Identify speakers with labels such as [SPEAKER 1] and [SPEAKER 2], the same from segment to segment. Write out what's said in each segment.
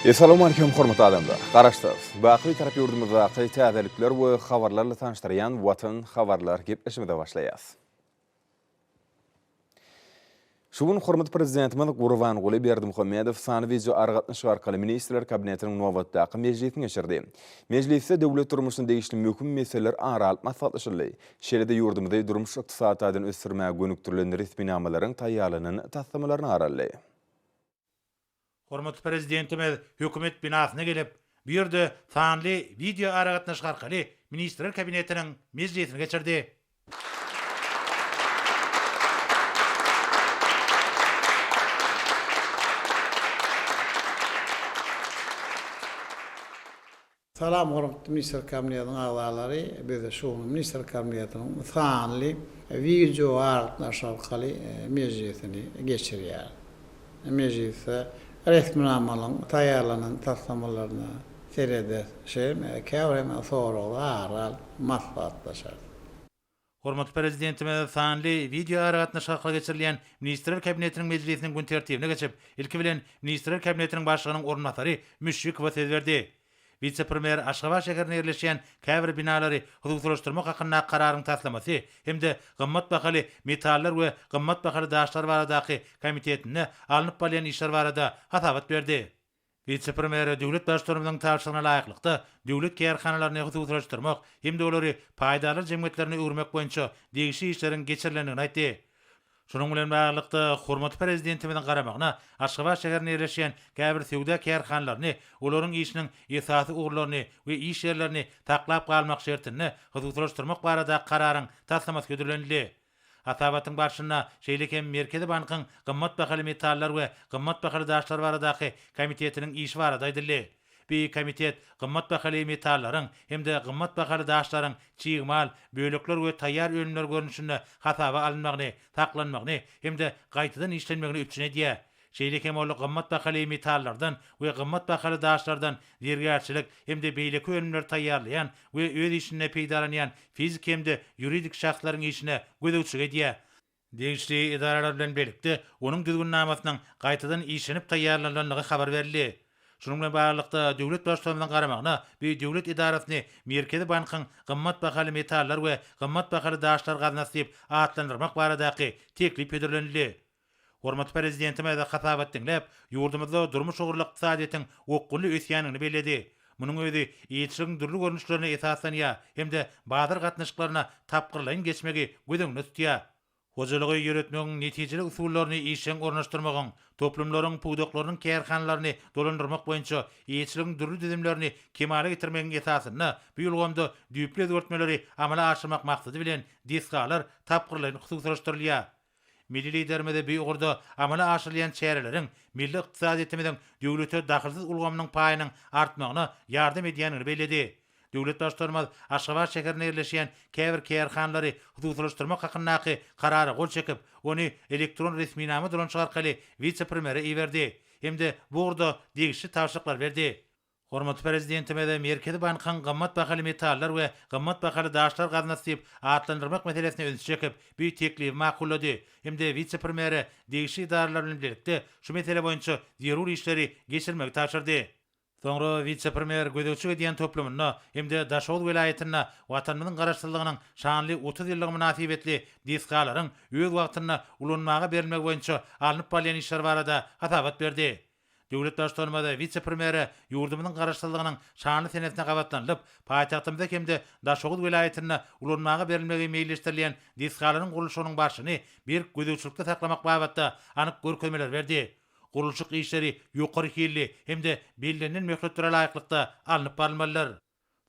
[SPEAKER 1] Essalawmalikim hormatly adamlar! Garaşsyz, baky Bitarap ýurdumyzdaky täzelikler we habarlarla tanyşdyrýan Watan habarlar gepleşigimize başlaýas. Şu gün hormatly Prezidentimiz Gurbanguly Berdimuhamedow sanly wideoaragatnaşyk arkaly Ministrler Kabinetiniň nobatdaky mejlisini geçirdi. Mejlisde döwlet durmuşyna degişli möhüm meseleler ara alyp maslahatlaşyldy. Şeýle-de ýurdumyzy durmuş-ykdysady taýdan ösdürmäge gönükdirilen resminamalaryň taýýarlanan taslamalaryna garaldy.
[SPEAKER 2] Hormatly Prezidentimiz Hökümet binasyna gelip, bu ýerde sanly wideoaragatnaşyk arkaly Ministrler Kabinetiniň mejlisini geçirdi.
[SPEAKER 3] Salam hormatly Ministrler Kabinetiniň agzalary, biz şu gün Ministrler Kabinetiniň sanly wideo aragatnaşyk arkaly mejlisini geçirýäris. Mejlisde resminamalaryň taýýarlanan taslamalaryna serederis, şeýle hem käbir hem soraglary ara alyp maslahatlaşarys.
[SPEAKER 2] Hormatly Prezidentimiz sanly wideoaragatnaşyk arkaly geçirilýän Ministrler Kabinetiniň mejlisiniň gün tertibine geçip, ilki bilen Ministrler Kabinetiniň Başlygynyň orunbasary Müşşikowa söz berdi. Wise-premýer Aşgabat şäherinde ýerleşýän käbir binalary hususylaşdyrmak hakyndaky kararyň taslamasy hem-de gymmat bahaly metallar we gymmat bahaly daşlar baradaky komitetinde alnyp barylýan işler barada hasabat berdi. Wise-premýer döwlet Baştutanymyzyň tabşyrygyna laýyklykda, döwlet kärhanalaryny hususylaşdyrmak hem-de olary paýdarlar jemgyýetlerine öwürmek boýunça degişli işleriň geçirilendigini aýtdy. Şunuň bilen baglylykda, hormatly Prezidentimiziň garamagyna Aşgabat şäherinde ýerleşýän käbir söwda kärhanalaryny olaryň işiniň esasy ugurlaryny we iş ýerlerini saklap galmak şertinde hususylaşdyrmak baradaky Kararyň taslamasy hödürlenildi. Hasabatyň barşynda şeýle hem Merkezi bankyň gymmat bahaly metallar we gymmat bahaly daşlar baradaky komitetiniň işi barada aýdyldy. Bu komitet gymmat bahaly metallaryň hem-de gymmat bahaly daşlaryň çig mal, bölekler we taýýar önümler görnüşinde hasaba alynmagyny, saklanmagyny hem-de gaýtadan işlenmegini üpjün edýär. Şeýle hem ol gymmat bahaly metallardan we gymmat bahaly daşlardan zergärçilik hem-de beýleki önümleri taýýarlaýan we öz işinde peýdalanýan fiziki hem-de ýuridik şahslaryň işine gözegçilik edýär. Degişli edaralar bilen birlikde onuň düzgünnamasynyň gaýtadan işlenip taýýarlanylandygy habar berildi. Şunuň bilen baglylykda, döwlet Baştutanymyzyň garamagyna bu döwlet edarasyny Merkezi bankyň gymmat bahaly metallar we gymmat bahaly daşlar gaznasy diýip atlandyrmak baradaky teklip hödürlenildi. Hormatly Prezidentimiz hasabat diňläp, ýurdumyzda durmuş ugurly ykdysadyýetiň okgunly ösýändigini belledi. Munuň özi ilçiligiň dürli görnüşlerine esaslanýar hem-de bazar gatnaşyklaryna tapgyrlaýyn geçmegi göz öňünde tutýar. Hojalygy ýöretmegiň netijeli usullaryny işjeň ornaşdyrmagyň, toplumlaryň pudaklarynyň kärhanalaryny dolandyrmak boýunça ilçiligiň dürli düzümlerini kemala getirmegiň esasynda bu ulgamda düýpli özgertmeleri amala aşyrmak maksady bilen desgalar tapgyrlaýyn hususylaşdyrylýar. Milli Liderimiz bu ugurda amala aşyrylýan çäreleriň milli ykdysadyýetimiziň döwlete dahylsyz ulgamynyň paýynyň artmagyna ýardam edýändigini belledi. Döwlet Baştutanymyz Aşgabat şäherinde ýerleşýän käbir kärhanalary hususylaşdyrmak hakyndaky Karara gol çekip, ony elektron resminama dolanyşygy arkaly wise-premýere iberdi hem-de bu ugurda degişli tabşyryklary berdi. Hormatly Prezidentimiz Merkezi bankyň gymmat bahaly metallar we gymmat bahaly daşlar gaznasy diýip atlandyrmak meselesine ünsi çekip, bu teklibi makullady hem-de wise-premýere degişli edaralar bilen bilelikde şu mesele boýunça zerur işleri geçirmegi tabşyrdy. Soňra wise-premýer gözegçilik edýän toplumynda hem-de Daşoguz welaýatynda Watanymyzyň Garaşsyzlygynyň şanly 30 ýyllygy mynasybetli desgalaryň öz wagtynda ulanmaga berilmegi boýunça alnyp barylýan işler barada hasabat berdi. Döwlet Baştutanymyz wise-premýere ýurdumyzyň Garaşsyzlygynyň şanly senesine gabatlanylyp, paýtagtymyzda hem-de Daşoguz welaýatynda ulanmaga berilmegi meýilleşdirilýän desgalaryň gurluşygynyň barşyny berk gözegçilikde saklamak babatda anyk görkezmeleri berdi. Gurluşyk işleri ýokary hilli hem-de bellenilen möhletlere laýyklykda alnyp barylmalydyr.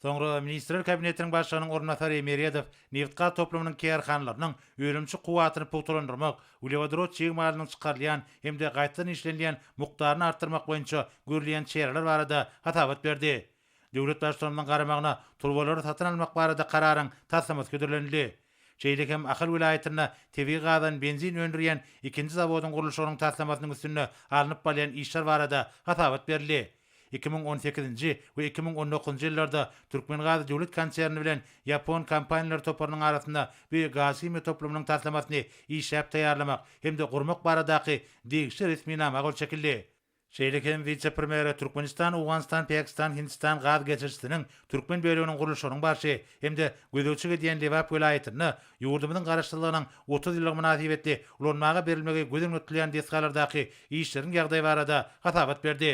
[SPEAKER 2] Soňra Ministrler Kabinetiniň Başlygynyň orunbasary Meredow nebitgaz toplumynyň kärhanalarynyň önümçi kuwwatyny pugtalandyrmak, uglewodorod çig malynyň çykarylýan hem-de gaýtadan işlenilýän mukdaryny artdyrmak boýunça görülýän çäreler barada hasabat berdi. Döwlet Baştutanymyzyň garamagyna turbalary satyn almak barada Kararyň taslamasy hödürlenildi. Şeýle hem Ahal welaýatynda tebigy gazdan benzin öndürýän ikinji zawodyň gurluşygynyň taslamasynyň üstünde alnyp barylýan işler barada hasabat berildi. 2018-nji we 2019-njy ýyllarda Türkmengaz döwlet konserni bilen ýapon kompaniýalar toparynyň arasynda bu gazhimiýa toplumynyň taslamasyny işläp taýýarlamak hem-de gurmak baradaky degişli resminama gol çekildi. Şeýle hem wise-premýere Türkmenistan, Owganystan, Pakistan, Hindistan gaz geçirijisiniň türkmen böleginiň gurluşygynyň barşy hem-de gözegçilik edýän Lebap welaýatynda ýurdumyzyň Garaşsyzlygynyň 30 ýyllygy mynasybetli ulanmaga berilmegi göz öňünde tutulýan desgalardaky işleriň ýagdaýy barada hasabat berdi.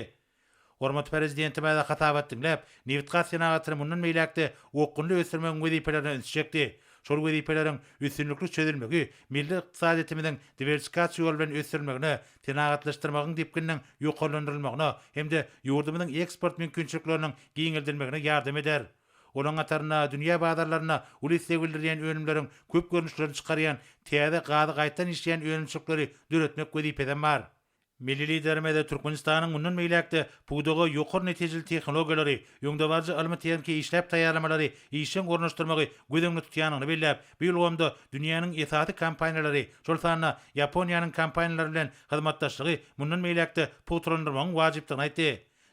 [SPEAKER 2] Hormatly Prezidentimiz hasabat diňläp, nebitgaz senagatyny mundan beýläk-de okgunly ösdürmegiň wezipelerine ünsi çekdi. Şol wezipeleriň üstünlikli çözülmegi milli ykdysadyýetimiziň diwersifikasiýa ýoly bilen ösdürilmegine, senagatlaşdyrmagyň depgininiň ýokarlandyrylmagyna hem-de ýurdumyzyň eksport mümkinçilikleriniň giňeldilmegine ýardam eder. Olaryň hatarynda dünýä bazarlarynda uly isleg bildirilýän önümleriň köp görnüşlerini çykarýan täze gazy gaýtadan işleýän önümçilikleri döretmek wezipesem bar. Milli Liderimiz Türkmenistanyň mundan beýläk-de pudaga ýokary netijeli tehnologiýalary, öňdebaryjy ylmy-tehniki işläp taýýarlamalary işjeň ornaşdyrmagy göz öňünde tutýandygyny belläp, bu ulgamda dünýäniň esasy kompaniýalary, şol sanda Ýaponiýanyň kompaniýalary bilen hyzmatdaşlygy mundan beýläk-de pugtalandyrmagyň wajypdygyny aýtdy.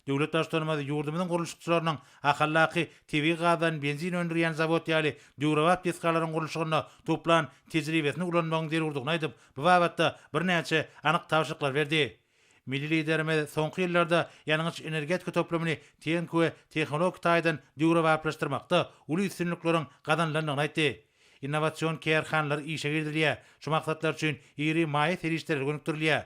[SPEAKER 2] Döwlet Baştutanymyz ýurdumyzyň gurluşykçylarynyň Ahaldaky tebigy gazdan benzin öndürýän zawod ýaly döwrebap desgalaryň gurluşygynda toplan tejribesini ulanmagyň zerurdygyny aýdyp, bu babatda birnäçe anyk tabşyryklary berdi. Milli Liderimiz soňky ýyllarda ýangyç-energetika toplumyny tehniki we tehnologik taýdan döwrebaplaşdyrmakda uly üstünlikleriň gazanylandygyny aýtdy. Innowasion kärhanalar işe girizilýär, şu maksatlar üçin iri maýa serişdeleri gönükdirilýär.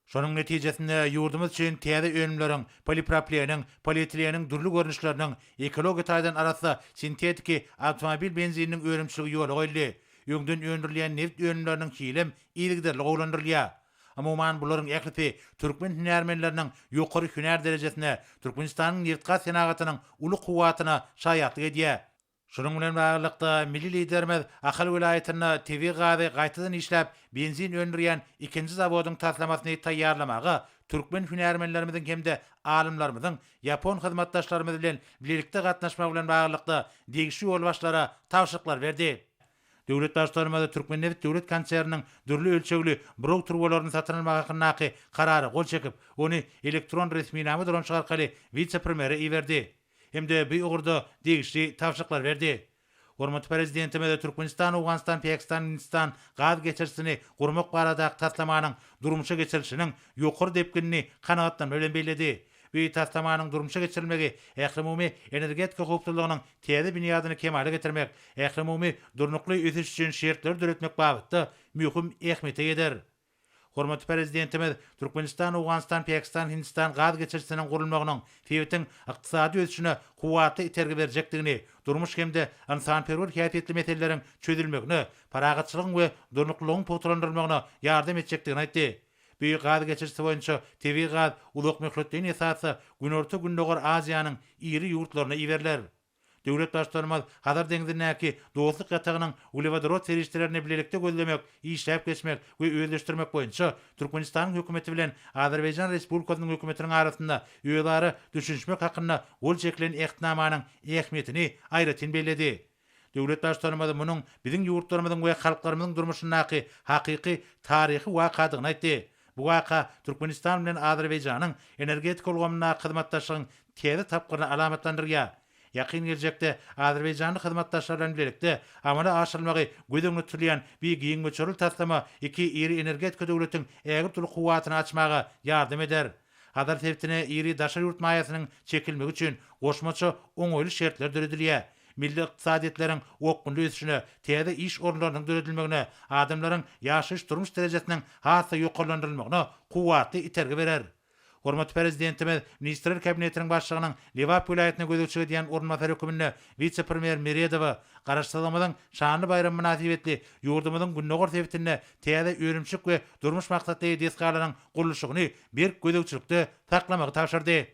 [SPEAKER 2] Şonuň netijesinde ýurdumyz üçin täze önümleriň, polipropleniň, polietileniň dürli görnüşleriniň, ekologiýa taýdan arassa sintetiki awtomobil benzininiň önümçiligi ýola goýuldy. Öňden öndürilýän nebit önümleriniň hilem yzygiderli gowulandyrylýar. Umuman, bularyň ählisi türkmen hünärmenleriniň ýokary hünär derejesine, Türkmenistanyň nebitgaz senagatynyň uly kuwwatyna şaýatlyk edýär. Şunuň bilen baglylykda, milli Liderimiz Ahal welaýatynda tebigy gazy gaýtadan işläp, benzin öndürýän ikinji zawodyň taslamasyny taýýarlamaga türkmen hünärmenlerimiziň hem-de alymlarymyzyň ýapon hyzmatdaşlarymyz bilen bilelikde gatnaşmagy bilen baglylykda degişli ýolbaşçylara tabşyryklar berdi. Döwlet Baştutanymyz Türkmennebit döwlet konserniniň dürli ölçegli buraw turbalaryny satyn almak hakyndaky Karara gol çekip, ony elektron resminama dolanyşygy arkaly wise-premýere iberdi. hem-de bu ugurda degişli tabşyryklary berdi. Hormatly Prezidentimiz Türkmenistan, Owganystan, Pakistan, Hindistan gaz geçirijisini gurmak baradaky taslamanyň durmuşa geçirilişiniň ýokary depginini kanagatlanma bilen belledi. Bu taslamanyň durmuşa geçirilmegi ählumumy energetika howpsuzlygynyň täze binýadyny kemala getirmek, ählumumy durnukly ösüş üçin şertleri döretmek babatda möhüm ähmiýete eýedir. Hormatly Prezidentimiz Türkmenistan, Owganystan, Pakistan, Hindistan gaz geçirijisiniň gurulmagynyň sebitiň ykdysady ösüşine kuwwatly itergi berjekdigini, durmuş hem-de ynsanperwer häsiýetli meseleleriň çözülmegine, parahatçylygyň we durnuklylygyň pugtalandyrylmagyna ýardam etjekdigini aýtdy. Bu gaz geçirijisi boýunça tebigy gaz uzakmöhletleýin esasda Günorta-Gündogar Aziýanyň iri ýurtlaryna iberiler. Döwlet Baştutanymyz Hazar deňzindäki Dostluk ýatagynyň uglewodorod serişdelerini bilelikde gözlemek, işläp geçmek we özleşdirmek boýunça Türkmenistanyň Hökümeti bilen Azerbaýjan Respublikasynyň Hökümetiniň arasynda özara düşünişmek hakynda gol çekilen Ähtnamanyň ähmiýetini aýratyn belledi. Döwlet Baştutanymyz munuň biziň ýurtlarymyzyň we halklarymyzyň durmuşyndaky hakyky taryhy wakadygyny aýtdy. Bu waka Türkmenistan bilen Azerbaýjanyň energetika ulgamyndaky hyzmatdaşlygyň täze tapgyryny alamatlandyrýar. Ýakyn geljekde azerbaýjanly hyzmatdaşlar bilen bilelikde amala aşyrylmagy göz öňünde tutulýan bi giň möçberli taslama iki iri energetika döwletiň ägirt uly kuwwatyny açmaga ýardam eder. Hazar sebitine iri daşary ýurt maýasynyň çekilmegi üçin goşmaça oňaýly şertler döredilýär. Milli ykdysadyýetleriň okgunly ösüşine, täze iş orunlarynyň döredilmegine, adamlaryň ýaşaýyş-durmuş derejesiniň has-da ýokarlandyrylmagyna kuwwatly itergi berer. Hormatly Prezidentimiz Ministrler Kabinetiniň Başlygynyň Lebap welaýatyna gözegçilik edýän orunbasary hökmünde wise-premýer Meredowa Garaşsyzlygymyzyň şanly baýramy mynasybetli ýurdumyzyň gündogar sebitinde täze önümçilik we durmuş maksatly desgalaryň gurluşygyny berk gözegçilikde saklamagy tabşyrdy.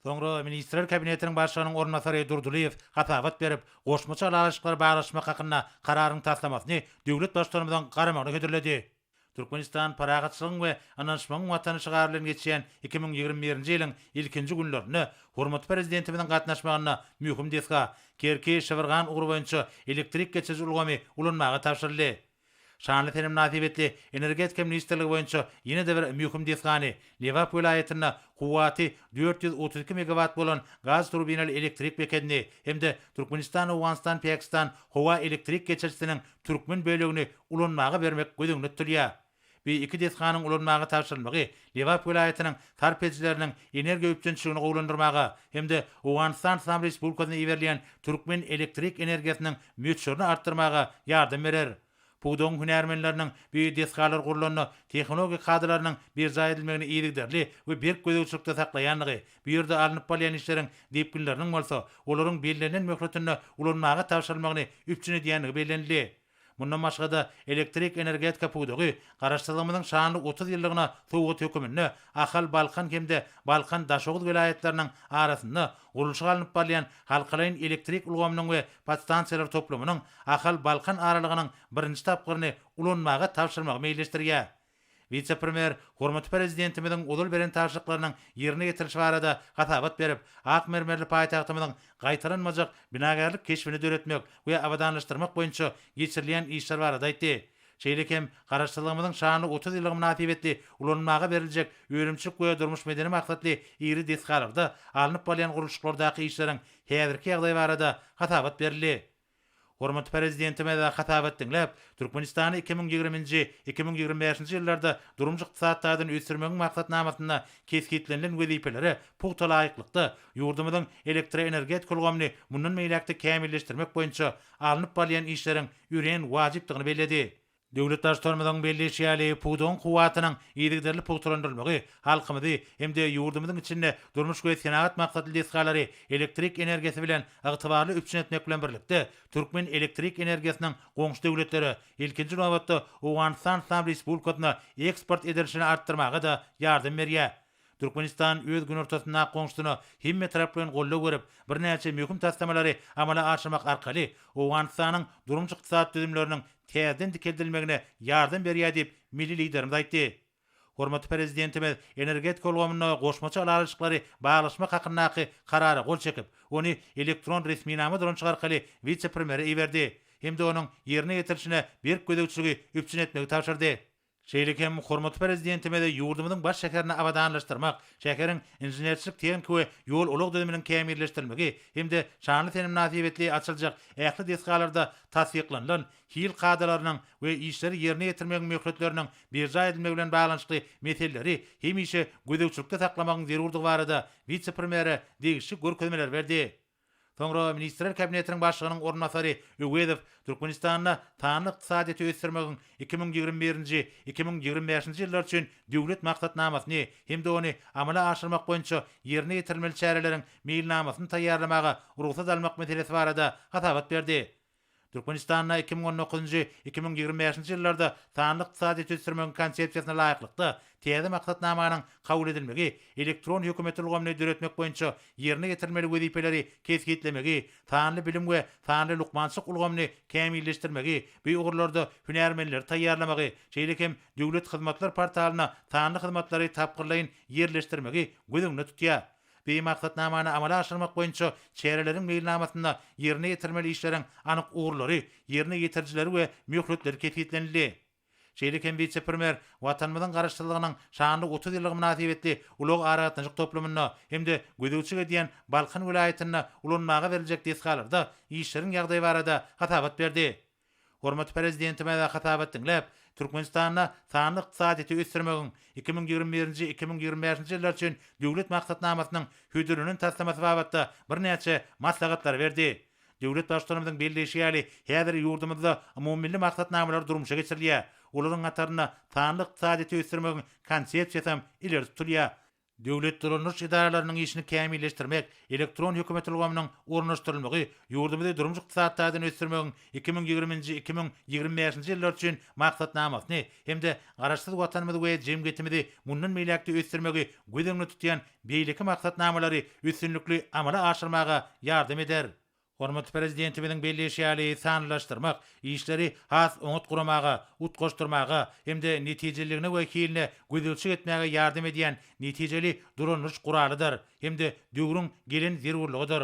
[SPEAKER 2] Soňra Ministrler Kabinetiniň Başlygynyň orunbasary Durdylyýew hasabat berip, goşmaça ylalaşyklary baglaşmak hakynda Kararyň taslamasyny döwlet Baştutanymyzyň garamagyna hödürledi. Türkmenistan parahatçylygyň we ynanyşmagyň Watany şygary bilen geçýän 2021-nji ýylyň ilkinji günlerinde hormatly Prezidentimiziň gatnaşmagynda möhüm desga, Kerki-Şybyrgan ugry boýunça elektrik geçiriji ulgamy ulanmaga tabşyryldy. Şanly sene mynasybetli Energetika ministrligi boýunça ýene-de bir möhüm desgany, Lebap welaýatynda kuwwaty 432 megawat bolan gaz turbinaly elektrik bekedini hem-de Türkmenistan-Owganystan-Pakistan howa elektrik geçirijisiniň türkmen bölegini ulanmaga bermek göz öňünde tutulýar. Bu iki desganyň ulanmaga tabşyrylmagy Lebap welaýatynyň sarp edijileriniň energiýa üpjünçiligini gowulandyrmaga hem-de Owganystan Yslam Respublikasyna iberilýän türkmen elektrik energiýasynyň möçberini artdyrmaga ýardam berer. Pudagyň hünärmenleriniň bu desgalar gurlanda tehnologik kadalarynyň berjaý edilmegini yzygiderli we berk gözegçilikde saklaýandygy, bu ýerde alnyp barylýan işleriň depginleriniň bolsa olaryň bellenilen möhletinde ulanmaga tabşyrylmagyny üpjün edýändigi bellenildi. Mundan başga-da, elektrik energetika pudagy Garaşsyzlygymyzyň şanly 30 ýyllygyna sowgat höküminde Ahal, Balkan hem-de Balkan, Daşoguz welaýatlarynyň arasynda gurluşygy alnyp barylýan halkalaýyn elektrik ulgamynyň we podstansiýalar toplumynyň Ahal, Balkan aralygynyň birinji tapgyryny ulanmaga tabşyrmagy meýilleşdirýär. Wise-premýer hormatly Prezidentimiziň ozal beren tabşyryklarynyň ýerine ýetirilişi barada hasabat berip, ak mermerli paýtagtymyzyň gaýtalanmajak binagärlik keşbini döretmek we abadanlaşdyrmak boýunça geçirilýän işler barada aýtdy. Şeýle hem Garaşsyzlygymyzyň şanly 30 ýyllygy mynasybetli ulanylmaga beriljek önümçilik we durmuş-medeni maksatly iri desgalarda alnyp barylýan gurluşyklardaky işleriň häzirki ýagdaýy barada hasabat berildi. Hormatly Prezidentimiz hasabat diňläp, Türkmenistany 2020-nji, 2025-nji ýyllarda durmuş-ykdysady taýdan ösdürmegiň maksatnamasynda kesgitlenilen wezipelere pugta laýyklykda, ýurdumyzyň elektroenergetika ulgamyny mundan beýläk-de kämilleşdirmek boýunça alnyp barylýan işleriň örän wajypdygyny belledi. Döwlet Baştutanymyzyň belleýşi ýaly, pudagyň kuwwatynyň yzygiderli pugtalandyrylmagy halkymyzy hem-de ýurdumyzyň içinde durmuş we senagat maksatly desgalary elektrik energiýasy bilen ygtybarly üpjün etmek bilen birlikde, türkmen elektrik energiýasynyň goňşy döwletlere, ilkinji nobatda, Owganystan Yslam Respublikasyna eksport edilişini artdyrmaga-da ýardam berýär. Türkmenistan öz günortasyndaky goňşusyna hemmetaraplaýyn goldaw berip, birnäçe möhüm taslamalary amala aşyrmak arkaly Owganystanyň durmuş-ykdysady düzümleriniň täzeden dikeldilmegine ýardam berýär diýip, milli Liderimiz aýtdy. Hormatly Prezidentimiz energetika ulgamynda goşmaça ylalaşyklary baglaşmak hakyndaky Karara gol çekip, ony elektron resminama dolanyşygy arkaly wise-premýere iberdi hem-de onuň ýerine ýetirilişine berk gözegçiligi üpjün etmegi tabşyrdy. Şeýle hem hormatly Prezidentimiz ýurdumyzyň baş şäherini abadanlaşdyrmak, şäheriň inženerçilik-tehniki we ýol-ulag düzüminiň kämilleşdirilmegi hem-de şanly sene mynasybetli açyljak ähli desgalarda tassyklanylan hil kadalarynyň we işleri ýerine ýetirmegiň möhletleriniň berjaý edilmegi bilen baglanyşykly meseleleri hemişe gözegçilikde saklamagyň zerurdygy barada wise-premýere degişli görkezmeleri berdi. Soňra Ministrler Kabinetiniň Başlygynyň orunbasary Öwezow Türkmenistanda sanly ykdysadyýeti ösdürmegiň 2021-nji, 2025-nji ýyllar üçin Döwlet maksatnamasyny hem-de ony amala aşyrmak boýunça ýerine ýetirilmeli çäreleriň meýilnamasyny taýýarlamaga rugsat almak meselesi barada hasabat berdi. Türkmenistanda 2019-njy, 2025-nji ýyllarda sanly ykdysadyýeti ösdürmegiň Konsepsiýasyna laýyklykda, täze maksatnamanyň kabul edilmegi elektron hökümet ulgamyny döretmek boýunça ýerine ýetirilmeli wezipeleri kesgitlemegi, sanly bilim we sanly lukmançylyk ulgamyny kämilleşdirmegi, bu ugurlarda hünärmenleri taýýarlamagy, şeýle hem Döwlet hyzmatlar portalyna sanly hyzmatlary tapgyrlaýyn ýerleşdirmegi göz öňünde tutýar. Bu maksatnamany amala aşyrmak boýunça çäreleriň meýilnamasynda ýerine ýetirmeli işleriň anyk ugurlary, ýerine ýetirijileri we möhletleri kesgitlenildi. Şeýle hem wise-premýer Watanymyzyň Garaşsyzlygynyň şanly 30 ýyllygy mynasybetli ulag-aragatnaşyk toplumynda hem-de gözegçilik edýän Balkan welaýatynda ulanmaga beriljek desgalarda işleriň ýagdaýy barada hasabat berdi. Hormatly Prezidentimiz hasabat diňläp, Türkmenistanda sanly ykdysadyýeti ösdürmegiň 2021-nji, 2025-nji ýyllar üçin Döwlet maksatnamasynyň hödürlenen taslamasy babatda birnäçe maslahatlary berdi. Döwlet Baştutanymyzyň belleýşi ýaly, häzir ýurdumyzda umumymilli maksatnamalar durmuşa geçirilýär. Olaryň hatarynda sanly ykdysadyýeti ösdürmegiň Konsepsiýasy hem ileri tutulýar. Döwlet dolandyryş edaralarynyň işini kämilleşdirmek, elektron hökümet ulgamynyň ornaşdyrylmagy ýurdumyzy durmuş-ykdysady taýdan ösdürmegiň 2020-nji, 2025-nji ýyllar üçin Maksatnamasyny hem-de Garaşsyz Watanymyzy we jemgyýetimizi mundan beýläk-de ösdürmegi göz öňünde tutýan beýleki maksatnamalary üstünlikli amala aşyrmaga ýardam eder. Hormatly Prezidentimiziň belleýşi ýaly, sanlylaşdyrmak işleri has oňat guramaga, utgaşdyrmaga hem-de netijeliligine we hiline gözegçilik etmäge ýardam edýän netijeli dolandyryş guralydyr hem-de döwrüň gelen zerurlygydyr.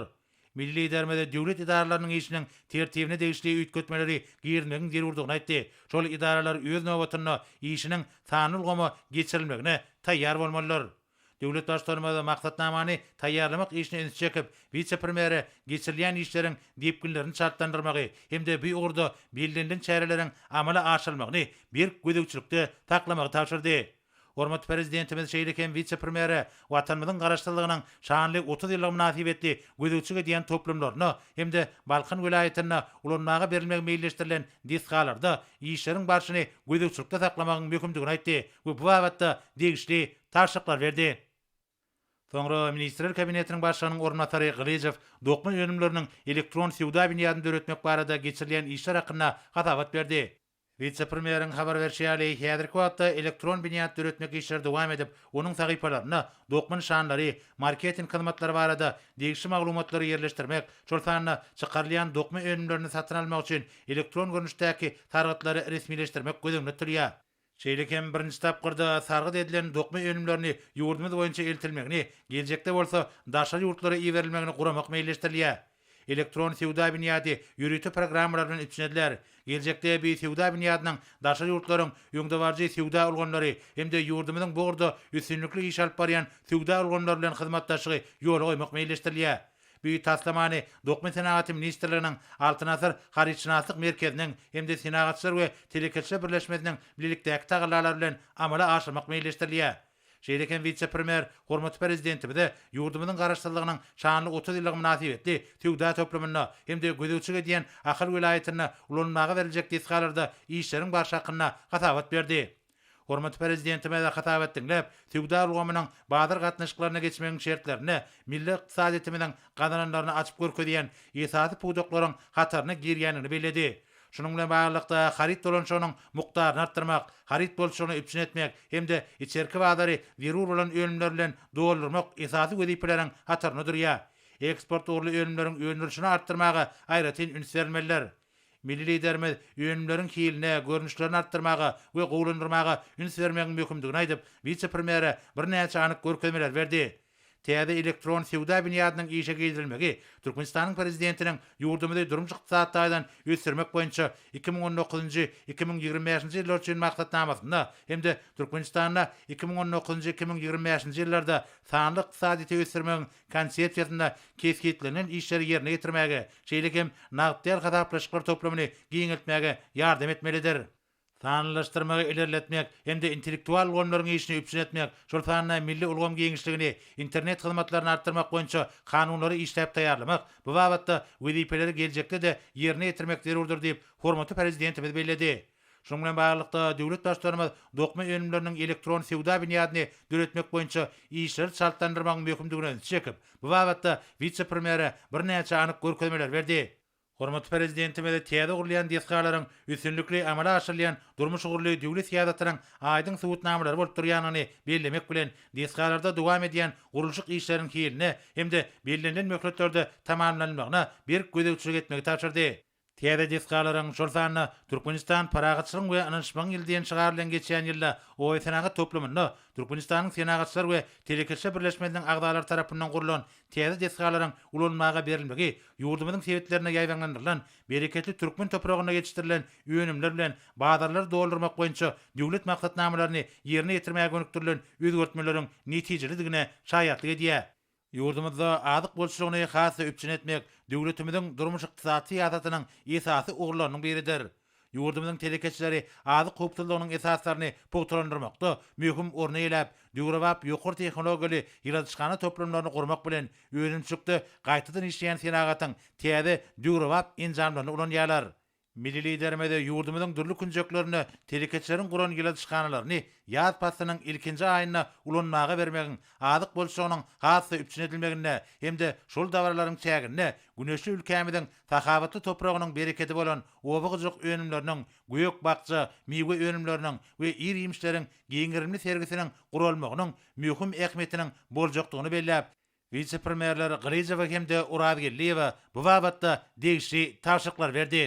[SPEAKER 2] Milli Liderimiz döwlet edaralarynyň işiniň tertibine degişli üýtgetmeleri girizmegiň zerurdygyny aýtdy, şol edaralar öz nobatynda işiniň sanly ulgama geçirilmegine taýýar bolmalydyr. Döwlet Baştutanymyz maksatnamany taýýarlamak işine ünsi çekip, wise-premýere geçirilýän işleriň depginlerini çaltlandyrmagy hem-de bu ugurda bellenilen çäreleriň amala aşyrylmagyny berk gözegçilikde saklamagy tabşyrdy. Hormatly Prezidentimiz şeýle hem wise-premýere Watanymyzyň Garaşsyzlygynyň şanly 30 ýyllygy mynasybetli gözegçilik edýän toplumlarynda hem-de Balkan welaýatynda ulanmaga berilmegi meýilleşdirilen desgalarda işleriň barşyny gözegçilikde saklamagyň möhümdigini aýtdy we bu babatda degişli tabşyryklary berdi. Soňra Ministrler Kabinetiniň Başlygynyň orunbasary Gylyjow dokma önümleriniň elektron söwda binýadyny döretmek barada geçirilýän işler hakynda hasabat berdi. Wise-premýeriň habar berşi ýaly, häzirki wagtda elektron binýat döretmek işleri dowam edip, onuň sahypalarynda dokma nyşanlary, marketing hyzmatlary barada degişli maglumatlary ýerleşdirmek, şol sanda çykarylýan dokma önümlerini satyn almak üçin elektron görnüşdäki sargytlary resmileşdirmek göz öňünde tutulýar. Şeýle hem birinji tapgyrda sargyt edilen dokma önümlerini ýurdumyz boýunça eltilmegini, geljekde bolsa daşary ýurtlara iberilmegini guramak meýilleşdirilýär. Elektron söwda binýady ýörite programmalar bilen üpjün ediler. Geljekde bu söwda binýadynyň daşary ýurtlaryň öňdebaryjy söwda ulgamlary hem-de ýurdumyzyň bu ugurda üstünlikli iş alyp barýan söwda ulgamlary bilen hyzmatdaşlygy ýola goýmak meýilleşdirilýär. Bu taslamany Dokma senagaty ministrliginiň Altyn asyr harytşynaslyk merkeziniň hem-de Senagatçylar we telekeçiler birleşmesiniň bilelikdäki tagallalary bilen amala aşyrmak meýilleşdirilýär. Şeýle hem wise-premýer hormatly Prezidentimize ýurdumyzyň Garaşsyzlygynyň şanly 30 ýyllygy mynasybetli söwda toplumynda hem-de gözegçilik edýän Ahal welaýatynda ulanylmaga beriljek desgalarda işleriň barşy hakynda hasabat berdi. Hormatly Prezidentimiz hasabat diňläp, söwda ulgamynyň bazar gatnaşyklaryna geçmegiň şertlerinde milli ykdysadyýetimiziň gazananlaryny açyp görkezýän esasy pudaklaryň hataryna girýändigini belledi. Şunuň bilen baglylykda, haryt dolanyşygynyň mukdaryny artdyrmak, haryt bolçulygyny üpjün etmek hem-de içerki bazary zerur bolan önümler bilen doldurmak esasy wezipeleriň hatarynda durýar. Eksport ugurly önümleriň öndürilişini artdyrmaga aýratyn üns berilmelidir. Milli Liderimiz önümleriň hiline, görnüşlerini artdyrmaga we gowulandyrmaga üns bermegiň möhümdigini aýdyp, wise-premýere birnäçe anyk görkezmeleri berdi. Täze elektron söwda binýadynyň işe girizilmegi Türkmenistanyň Prezidentiniň ýurdumyzy durmuş-ykdysady taýdan ösdürmek boýunça 2019-njy, 2025-nji ýyllar üçin Maksatnamasynda hem-de Türkmenistanda 2019-njy, 2025-nji ýyllarda sanly ykdysadyýeti ösdürmegiň Konsepsiýasynda kesgitlenen işleri ýerine ýetirmäge, şeýle hem nagt däl hasaplaşyklar toplumyny giňeltmäge ýardam etmelidir. Sanlylaşdyrmagy ilerletmek hem-de intellektual ulgamlaryň işini üpjün etmek, şol sanda milli ulgam giňişligini, internet hyzmatlaryny artdyrmak boýunça kanunlary işläp taýýarlamak, bu babatda wezipeleri geljekde-de ýerine ýetirmek zerurdyr diýip, hormatly Prezidentimiz belledi. Şunuň bilen baglylykda, döwlet Baştutanymyz dokma önümleriniň elektron söwda binýadyny döretmek boýunça işleri çaltlandyrmagyň möhümdigine ünsi çekip, bu babatda wise-premýere birnäçe anyk görkezmeleri berdi. Hormatly Prezidentimiz täze gurulýan desgalaryň üstünlikli amala aşyrylýan durmuş ugurly döwlet syýasatynyň aýdyň subutnamalary bolup durýandygyny bellemek bilen, desgalarda dowam edýän gurluşyk işleriniň hiline hem-de bellenilen möhletlerde tamamlanylmagyna berk gözegçilik etmegi tabşyrdy. Täze desgalaryň, şol sanda Türkmenistan parahatçylygyň we ynanyşmagyň ýyly diýen şygar bilen geçýän ýylda obasenagat toplumynda Türkmenistanyň Senagatçylar we telekeçiler birleşmesiniň agzalary tarapyndan gurlan täze desgalaryň ulanmaga berilmegi ýurdumyzyň sebitlerinde ýaýbaňlandyrylan bereketli türkmen topragynda ýetişdirilen önümler bilen bazarlary doldurmak boýunça döwlet maksatnamalaryny ýerine ýetirmäge gönükdirilen özgertmeleriň netijelidigine şaýatlyk edýär. Ýurdumyzda azyk bolçulygyny has-da üpjün etmek döwletimiziň durmuş-ykdysady syýasatynyň esasy ugurlarynyň biridir. Ýurdumyzyň telekeçileri azyk howpsuzlygynyň esaslaryny pugtalandyrmakda möhüm orny eýeläp, döwrebap ýokary tehnologiýaly ýyladyşhana toplumlaryny gurmak bilen, önümçilikde gaýtadan işleýän senagatyň täze döwrebap enjamlaryny ulanýarlar. Milli Liderimiz ýurdumyzyň dürli künjeklerinde telekeçileriň guran ýyladyşhanalaryny ýaz paslynyň ilkinji aýynda ulanmaga bermegiň azyk bolçulygynyň has-da üpjün edilmeginde hem-de şol dabaralaryň çäginde güneşli ülkämiziň sahawatly topragynyň berekedi bolan oba hojalyk önümleriniň, gök-bakja, miwe önümleriniň we ir-iýmişleriň giň gerimli sergisiniň guralmagynyň möhüm ähmiýetiniň boljakdygyny belläp, Wise-premýerler Gylyjowa hem-de Orazgeldiýewa bu babatda degişli tabşyryklary berdi.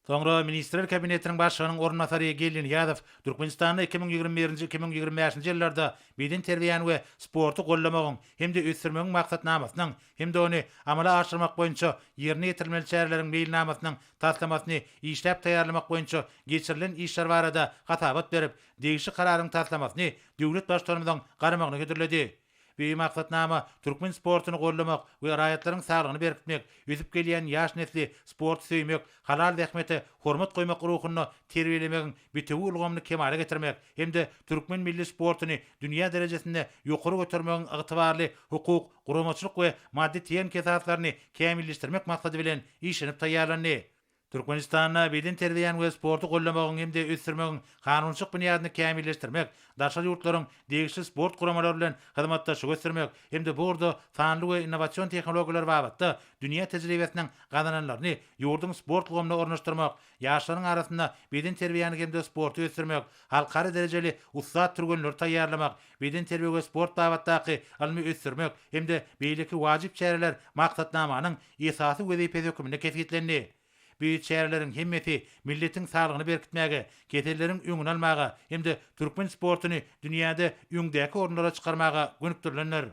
[SPEAKER 2] Soňra Ministrler Kabinetiniň Başlygynyň orunbasary Geldi Nyýazow Türkmenistanda 2021-nji, 2025-nji ýyllarda bedenterbiýäni we sporty goldamagyň hem-de ösdürmegiň maksatnamasynyň hem-de ony amala aşyrmak boýunça ýerine ýetirilmeli çäreleriň meýilnamasynyň taslamasyny işläp taýýarlamak boýunça geçirilen işler barada hasabat berip, degişli kararyň taslamasyny döwlet Baştutanymyzyň garamagyna hödürledi. Bu maksatnama türkmen sportuny goldamak we raýatlaryň saglygyny berkitmek, ösüp gelýän ýaş nesli sporty söýmek, halal zähmete hormat goýmak ruhunda terbiýelemegiň bitewi ulgamyny kemala getirmek hem-de türkmen milli sportuny dünýä derejesinde ýokary götermegiň ygtybarly hukuk, guramaçylyk we maddy-tehniki esaslaryny kämilleşdirmek maksady bilen işlenip taýýarlandy. Türkmenistanda bedenterbiýäni we sporty goldamagyň hem-de ösdürmegiň kanunçylyk binýadyny kämilleşdirmek, daşary ýurtlaryň degişli sport guramalary bilen hyzmatdaşlygy ösdürmek hem-de bu ugurda sanly we innowasion tehnologiýalar babatda dünýä tejribesiniň gazananlaryny ýurduň sport ulgamyna ornaşdyrmak, ýaşlaryň arasynda bedenterbiýäni hem-de sporty ösdürmek, halkara derejeli ussat türgenleri taýýarlamak, bedenterbiýe we sport babatdaky ylmy ösdürmek hem-de beýleki wajyp çäreler maksatnamanyň esasy wezipesi hökmünde kesgitlendi. Bu çäreleriň hemmesi milletiň saglygyny berkitmäge, keselleriň öňüni almaga hem-de türkmen sportuny dünýäde öňdäki orunlara çykarmaga gönükdirilendir.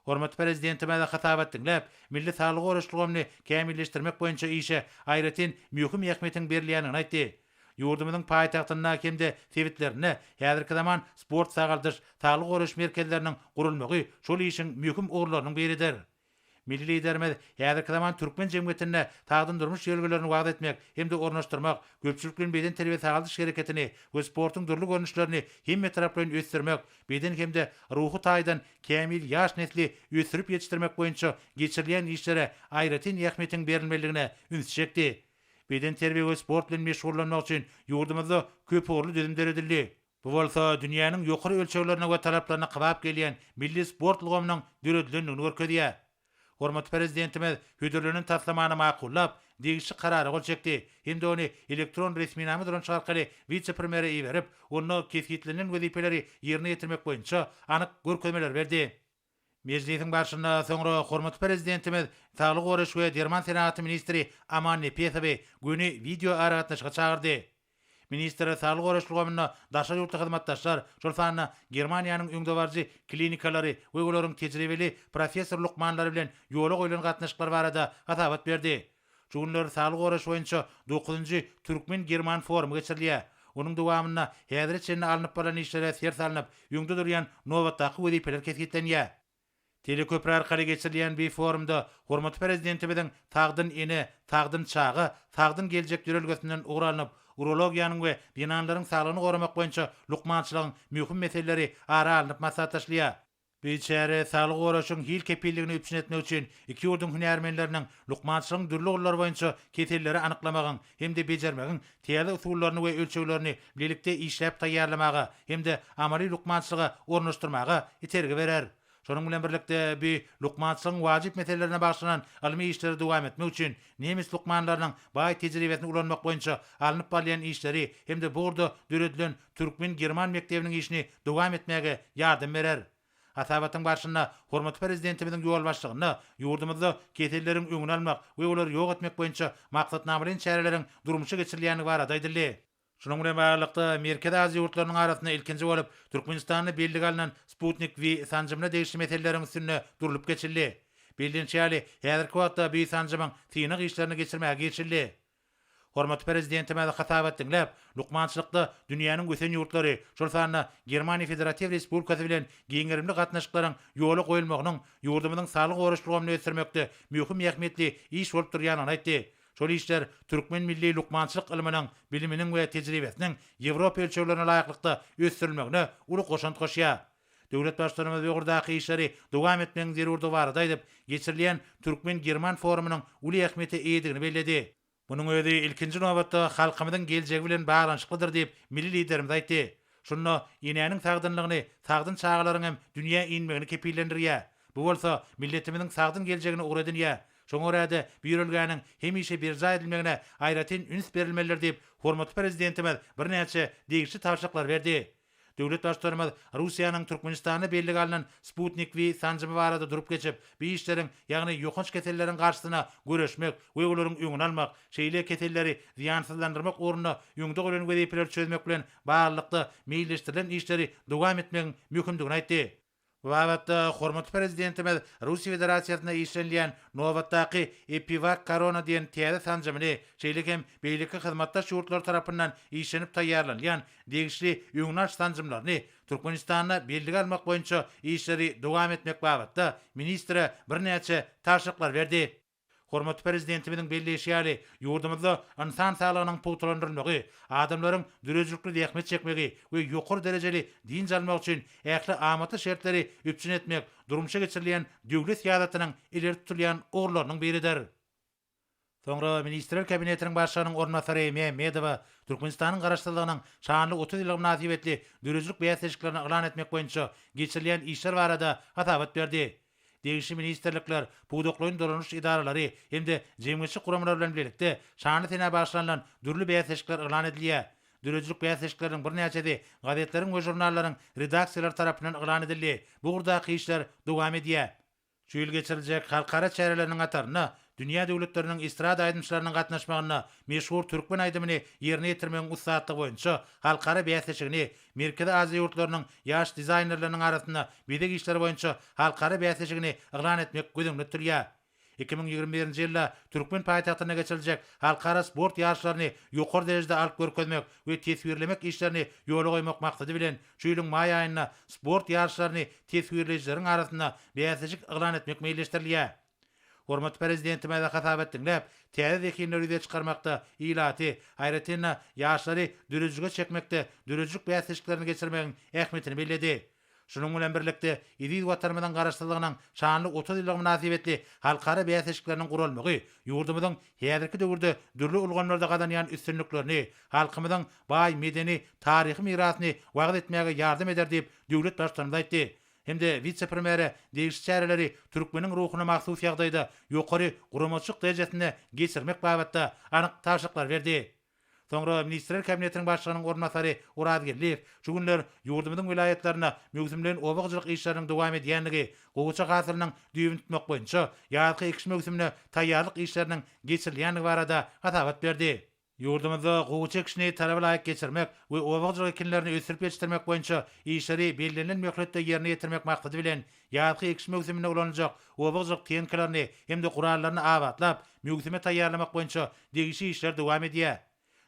[SPEAKER 2] Hormatly Prezidentimiz hasabat diňläp, milli saglygy goraýyş ulgamyny kämilleşdirmek boýunça işe aýratyn möhüm ähmiýetiň berilýändigini aýtdy. Ýurdumyzyň paýtagtynda hem-de sebitlerinde häzirki zaman sport-sagaldyş, saglygy goraýyş merkezleriniň gurulmagy şol işiň möhüm ugurlarynyň biridir. Milli Liderimiz häzirki zaman türkmen jemgyýetinde sagdyn durmuş ýörelgelerini wagyz etmek hem-de ornaşdyrmak, köpçülikleýin bedenterbiýe-sagaldyş hereketini we sportuň dürli görnüşlerini hemmetaraplaýyn ösdürmek, beden hem-de ruhy taýdan kämil ýaş nesli ösdürip ýetişdirmek boýunça geçirilýän işlere aýratyn ähmiýetiň berilmelidigine ünsi çekdi. Bedenterbiýe we sport bilen meşgullanmak üçin ýurdumyzda köpugurly düzüm döredildi. Bu bolsa dünýäniň ýokary ölçeglerine we talaplaryna kybap gelýän milli sport ulgamynyň döredilendigini görkezýär. Hormatly Prezidentimiz hödürlenen taslamany makullap, degişli Karara gol çekdi hem-de ony elektron resminama dolanyşygy arkaly wise-premýere iberip, onda kesgitlenilen wezipeleri ýerine ýetirmek boýunça anyk görkezmeleri berdi. Mejlisiň barşynda soňra hormatly Prezidentimiz saglygy goraýyş we derman senagaty ministri Aman Nepesowy göni wideoaragatnaşyga çagyrdy. Ministr saglygy goraýyş ulgamynda daşary ýurtly hyzmatdaşlar, şol sanda Germaniýanyň öňdebaryjy klinikalary we olaryň tejribeli professor-lukmanlary bilen ýola goýlan gatnaşyklar barada hasabat berdi. Şu günler saglygy goraýyş boýunça dokuzynjy türkmen-german forumy geçirilýär. Onuň dowamynda häzire çenli alnyp barlan işlere ser salnyp, öňde durýan nobatdaky wezipeler kesgitlenýär. Teleköpri arkaly geçirilýän bu forumda hormatly Prezidentimiziň Sagdyn ene, sagdyn çaga, sagdyn geljek ýörelgesinden ugur alnyp, urologiýanyň we zenanlaryň saglygyny goramak boýunça lukmançylygyň möhüm meseleleri ara alnyp maslahatlaşylýar. Bu çäre saglygy goraýşyň hil kepilligini üpjün etmek üçin iki ýurduň hünärmenleriniň lukmançylygyň dürli ugurlary boýunça keselleri anyklamagyň hem-de bejermegiň täze usullaryny we ölçeglerini bilelikde işläp taýýarlamaga hem-de amaly lukmançylyga ornaşdyrmaga itergi berer. Şonuň bilen birlikde, bu lukmançylygyň wajyp meselelerine bagyşlanan ylmy işleri dowam etmek üçin nemes lukmanlarynyň baý tejribesini ulanmak boýunça alnyp barylýan işleri hem-de bu ugurda döredilen türkmen-german mekdebiniň işini dowam etmäge ýardam berer. Hasabatyň barşynda hormatly Prezidentimiziň ýolbaşçylygynda ýurdumyzda keselleriň öňüni almak we olary ýok etmek boýunça maksatnamalaýyn çäreleriň durmuşa geçirilýändigi barada aýdyldy. Şunuň bilen baglylykda, Merkezi Aziýa ýurtlarynyň arasynda ilkinji bolup, Türkmenistanda bellige alnan Sputnik V sanjymyna degişli meseleleriň üstünde durlup geçildi. Bellenişi ýaly, häzirki wagtda bu sanjymyň synag işlerini geçirmäge girişildi. Hormatly Prezidentimiz hasabat diňläp, lukmançylykda dünýäniň ösen ýurtlary, şol sanda Germaniýa Federatiw Respublikasy bilen giň gerimli gatnaşyklaryň ýola goýulmagynyň ýurdumyzyň saglygy goraýyş ulgamyny ösdürmekde möhüm ähmiýetli iş bolup durýandygyny aýtdy. Şol işler türkmen milli lukmançylyk ylmynyň, biliminiň we tejribesiniň Ýewropa ölçeglerine laýyklykda ösdürilmegine uly goşant goşýar. Döwlet Baştutanymyz bu ugurdaky işleri dowam etmegiň zerurdygy barada aýdyp, geçirilýän türkmen-german forumynyň uly ähmiýete eýedigini belledi. Munuň özi, ilkinji nobatda, halkymyzyň geljegi bilen baglanyşyklydyr diýip, milli Liderimiz aýtdy. Şunda enäniň sagdynlygyny sagdyn çagalaryň hem dünýä inmegini kepillendirýär. Bu bolsa milletimiziň sagdyn geljegini ugur edinýär. Şoňa görä-de, bu ýörelgäniň hemişe berjaý edilmegine aýratyn üns berilmelidir diýip, hormatly Prezidentimiz birnäçe degişli tabşyryklary berdi. Döwlet Baştutanymyz Russiýanyň Türkmenistanda bellige alnan Sputnik V sanjymy barada durup geçip, bu işleriň, ýagny ýokanç keselleriň garşysyna göreşmek we olaryň öňüni almak, şeýle keselleri zyýansyzlandyrmak ugrunda öňde goýlan wezipeleri çözmek bilen baglylykda meýilleşdirilen işleri dowam etmegiň möhümdigini aýtdy. Bu babatda hormatly Prezidentimiz Russiýa Federasiýasynda işlenilýän nobatdaky EpiWak-Korona diýen täze sanjymyny, şeýle hem beýleki hyzmatdaş ýurtlar tarapyndan işlenip taýýarlanylýan degişli öňüni alyş sanjymlaryny Türkmenistanda bellige almak boýunça işleri dowam etmek babatda ministre birnäçe tabşyryklar berdi. Hormatly Prezidentimiziň belleýşi ýaly, ýurdumyzda ynsan saglygynyň pugtalandyrylmagy, adamlaryň döredijilikli zähmet çekmegi we ýokary derejeli dynç almagy üçin ähli amatly şertleri üpjün etmek durmuşa geçirilýän döwlet syýasatynyň ileri tutulýan ugurlarynyň biridir. Soňra Ministrler Kabinetiniň Başlygynyň orunbasary Mämmedowa Türkmenistanyň Garaşsyzlygynyň şanly 30 ýyllygy mynasybetli döredijilik bäsleşiklerini yglan etmek boýunça geçirilýän işler barada hasabat berdi. Degişli ministrlikler, pudaklaýyn dolanyş edaralary hem-de jemgyýetçilik guramalary bilen bilelikde şanly senä bagyşlanylan dürli bäsleşikler yglan edilýär. Döredijilik bäsleşikleriniň birnäçesi gazetleriň we žurnallaryň redaksiýalary tarapyndan yglan edildi. Bu ugurdaky işler dowam edýär. Şu ýyl geçiriljek halkara çäreleriniň hatarynda dünýä döwletleriniň estrada aýdymçylarynyň gatnaşmagynda meşhur türkmen aýdymyny ýerine ýetirmegiň ussatlygy boýunça halkara bäsleşigini, Merkezi Aziýa ýurtlarynyň ýaş dizaýnerleriniň arasynda bezeg işleri boýunça halkara bäsleşigini yglan etmek göz öňünde tutulýar. 2021-nji ýylda türkmen paýtagtynda geçiriljek halkara sport ýaryşlaryny ýokary derejede alyp görkezmek we teswirlemek işlerini ýola goýmak maksady bilen, şu ýylyň maý aýynda sport ýaryşlaryny teswirleýjileriň arasynda bäsleşik yglan etmek meýilleşdirilýär. Hormatly Prezidentimize hasabat diňläp, täze zehinleri ýüze çykarmakda, ilaty, aýratyn-da, ýaşlary döredijilige çekmekde döredijilik bäsleşiklerini geçirmegiň ähmiýetini belledi. Şunuň bilen birlikde, eziz Watanymyzyň Garaşsyzlygynyň şanly 30 ýyllygy mynasybetli halkara bäsleşikleriniň guralmagy ýurdumyzyň häzirki döwürde dürli ulgamlarda gazanýan üstünliklerini, halkymyzyň baý medeni, taryhy mirasyny wagyz etmäge ýardam eder diýip, döwlet Baştutanymyz aýtdy hem-de wise-premýere degişli çäreleri türkmeniň ruhuna mahsus ýagdaýda ýokary guramaçylyk derejesinde geçirmek babatda anyk tabşyryklary berdi. Soňra Ministrler Kabinetiniň Başlygynyň orunbasary Oraz Geldiýew şu günler ýurdumyzyň welaýatlarynda möwsümleýin oba hojalyk işleriniň dowam edýändigi, gowaça hasylynyň düýbüni tutmak boýunça ýazky ekiş möwsümine taýýarlyk işleriniň geçirilýändigi barada hasabat berdi. Ýurdumyzda gowaça ekişini talaba laýyk geçirmek we oba hojalyk ekinlerini ösdürip ýetişdirmek boýunça işleri bellenilen möhletde ýerine ýetirmek maksady bilen, ýazky ekiş möwsüminde ulanyljak oba hojalyk tehnikalaryny hem-de gurallaryny abatlap, möwsüme taýýarlamak boýunça degişli işler dowam edýär.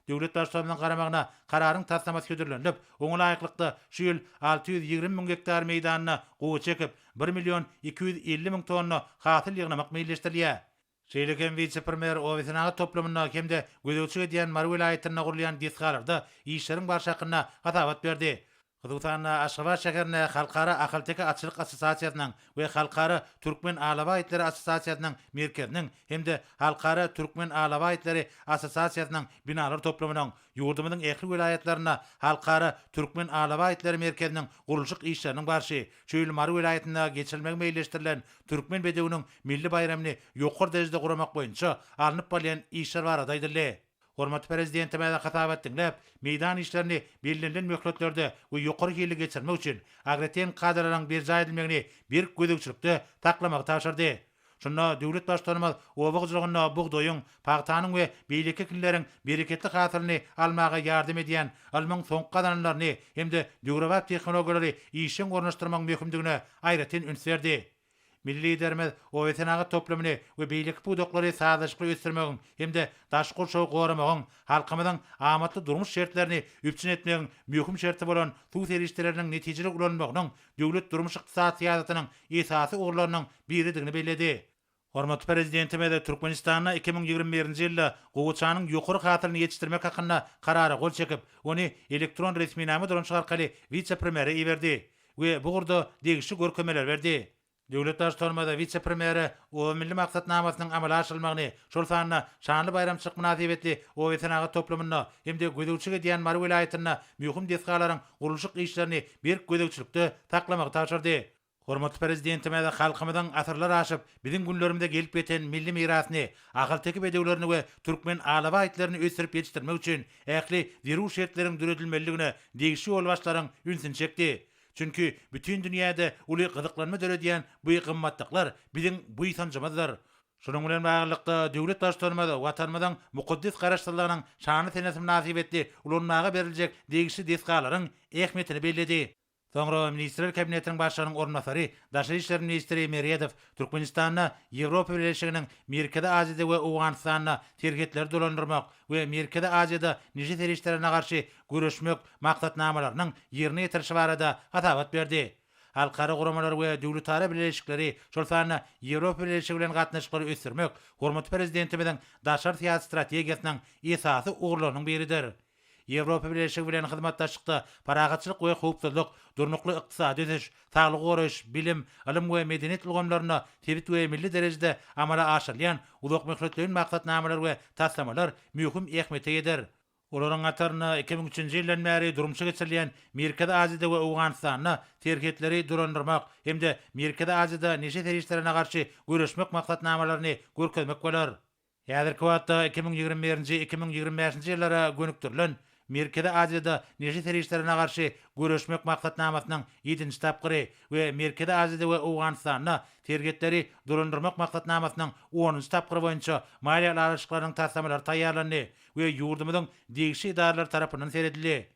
[SPEAKER 2] Döwlet Baştutanymyzyň garamagyna Kararyň taslamasy hödürlenilip, oňa laýyklykda, şu ýyl 620 müň gektar meýdanda gowaça ekip, bir million 250 müň tonna hasyl ýygnamak meýilleşdirilýär. Şeýle hem wise-premýer obasenagat toplumynda hem-de gözegçilik edýän Mary welaýatynda gurulýan desgalarda işleriň barşy hakynda hasabat berdi. Hususan-da, Aşgabat şäherinde Halkara ahalteke atçylyk assosiasiýasynyň we Halkara türkmen alabaý itleri assosiasiýasynyň merkeziniň hem-de Halkara türkmen alabaý itleri assosiasiýasynyň binalar toplumynyň, ýurdumyzyň ähli welaýatlarynda Halkara türkmen alabaý itleri merkeziniň gurluşyk işleriniň barşy, şu ýyl Mary welaýatynda geçirilmegi meýilleşdirilen Türkmen bedewiniň milli baýramyny ýokary derejede guramak boýunça alnyp barylýan işler barada aýdyldy. Hormatly Prezidentimize hasabat diňläp, meýdan işlerini bellenilen möhletlerde we ýokary hilli geçirmek üçin agrotehniki kadalaryň berjaý edilmegini berk gözegçilikde saklamagy tabşyrdy. Şunda döwlet Baştutanymyz oba hojalygynda bugdaýyň, pagtanyň we beýleki ekinleriň bereketli hasylyny almaga ýardam edýän ylmyň soňky gazananlaryny hem-de döwrebap tehnologiýalary işjeň ornaşdyrmagyň möhümdigine aýratyn üns berdi. Milli Liderimiz obasenagat toplumyny we beýleki pudaklary sazlaşykly ösdürmegiň hem-de daşky gurşawy goramagyň, halkymyzyň amatly durmuş şertlerini üpjün etmegiň möhüm şerti bolan suw serişdeleriniň netijeli ulanylmagynyň döwlet durmuş-ykdysady syýasatynyň esasy ugurlarynyň biridigini belledi. Hormatly Prezidentimiz Türkmenistanda 2021-nji ýylda gowaçanyň ýokary hasylyny ýetişdirmek hakynda Karara gol çekip, ony elektron resminama dolanyşyk arkaly wise-premýere iberdi we bu ugurda degişli görkezmeleri berdi. Döwlet Baştutanymyz wise-premýere Oba milli maksatnamasynyň amala aşyrylmagyny, şol sanda şanly baýramçylyk mynasybetli obasenagat toplumynda hem-de gözegçilik edýän Mary welaýatynda möhüm desgalaryň gurluşyk işlerini berk gözegçilikde saklamagy tabşyrdy. Hormatly Prezidentimiz halkymyzyň asyrlar aşyp, biziň günlerimize gelip ýeten milli mirasyny, ahalteke bedewlerini we türkmen alabaý itlerini ösdürip ýetişdirmek üçin ähli zerur şertleriň döredilmelidigine degişli ýolbaşçylaryň ünsüni çekdi. Çünki bütin dünýäde uly gyzyklanma döredýän bu gymmatlyklar biziň buýsanjymyzdyr. Şunuň bilen baglylykda, döwlet Baştutanymyz Watanymyzyň mukaddes Garaşsyzlygynyň şanly senesi mynasybetli ulanmaga beriljek degişli desgalaryň ähmiýetini belledi. Soňra Ministrler Kabinetiniň Başlygynyň orunbasary, daşary işler ministri Meredow Türkmenistanda Ýewropa Bileleşiginiň Merkezi Aziýada we Owganystanda serhetleri dolandyrmak we Merkezi Aziýada neşe serişdelerine garşy göreşmek maksatnamalarynyň ýerine ýetirilişi barada hasabat berdi. Halkara guramalary we döwletara bileleşikleri, şol sanda Ýewropa Bileleşigi bilen gatnaşyklary ösdürmek hormatly Prezidentimiziň daşary syýasy strategiýasynyň esasy ugurlarynyň biridir. Ýewropa Bileleşigi bilen hyzmatdaşlykda parahatçylyk we howpsuzlyk, durnukly ykdysady ösüş, saglygy goraýyş, bilim, ylym we medeniýet ulgamlarynda sebit we milli derejede amala aşyrylýan uzakmöhletleýin maksatnamalar we taslamalar möhüm ähmiýete eýedir. Olaryň hatarynda 2003-nji ýyldan bäri durmuşa geçirilýän Merkezi Aziýada we Owganystanda serhetleri dolandyrmak hem-de Merkezi Aziýada neşe serişdelerine garşy göreşmek maksatnamalaryny görkezmek bolar. Häzirki wagtda 2021-nji, 2025-nji ýyllara gönükdirilen Merkezi Aziýada neşe serişdelerine garşy göreşmek maksatnamasynyň ýedinji tapgyry we Merkezi Aziýada we Owganystanda serhetleri dolandyrmak maksatnamasynyň onunjy tapgyry boýunça maliýe ylalaşyklarynyň taslamalary taýýarlandy we ýurdumyzyň degişli edaralary tarapyndan seredildi.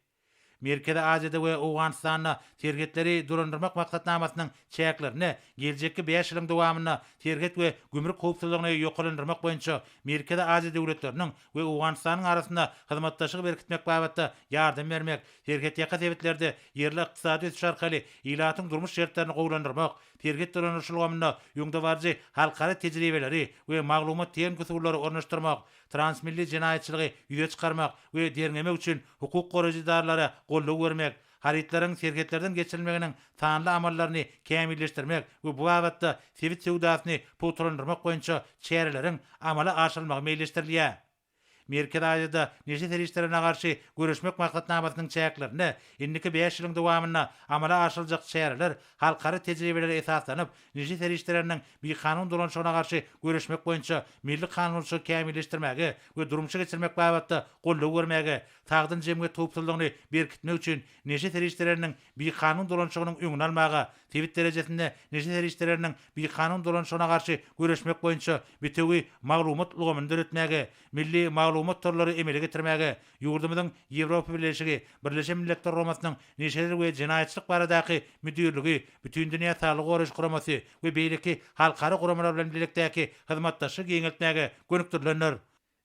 [SPEAKER 2] Merkezi Aziýada we Owganystanda serhetleri dolandyrmak maksatnamasynyň çäklerinde geljekki bäş ýylyň dowamynda serhet we gümrük howpsuzlygyny ýokarlandyrmak boýunça Merkezi Aziýa döwletleriniň we Owganystanyň arasynda hyzmatdaşlygy berkitmek babatda ýardam bermek, serhetýaka sebitlerde ýerli ykdysady ösüş arkaly ilatyň durmuş şertlerini gowulandyrmak, serhet dolandyryş ulgamynda öňdebaryjy halkara tejribeleri we maglumat-tehniki usullary ornaşdyrmak, transmilli jenaýatçylygy ýüze çykarmak we derňemek üçin hukuk goraýjy edaralara goldaw bermek, harytlaryň serhetlerden geçirilmeginiň sanly amallaryny kämilleşdirmek we bu babatda sebit söwdasyny pugtalandyrmak boýunça çäreleriň amala aşyrylmagy meýilleşdirilýär. Merkezi Aziýada neşe serişdelerine garşy göreşmek maksatnamasynyň çäklerinde indiki bäş ýylyň dowamynda amala aşyryljak çäreler halkara tejribelere esaslanyp, neşe serişdeleriniň bikanun dolanyşygyna garşy göreşmek boýunça milli kanunçylygy kämilleşdirmäge we durmuşa geçirmek babatda goldaw bermäge, sagdyn jemgyýet howpsuzlygyny berkitmek üçin neşe serişdeleriniň bikanun dolanyşygynyň öňüni almaga, sebit derejesinde neşe serişdeleriniň bikanun dolanyşygyna garşy göreşmek boýunça bitewi maglumat ulgamyny döretmäge, milli maglumat torlary emele getirmäge, ýurdumyzyň Ýewropa Bileleşigi, Birleşen Milletler Guramasynyň Neşeler we jenaýatçylyk baradaky müdirligi, Bütindünýä Saglygy Goraýyş Guramasy we beýleki halkara guramalar bilen bilelikdäki hyzmatdaşlygy giňeltmäge gönükdirilendir.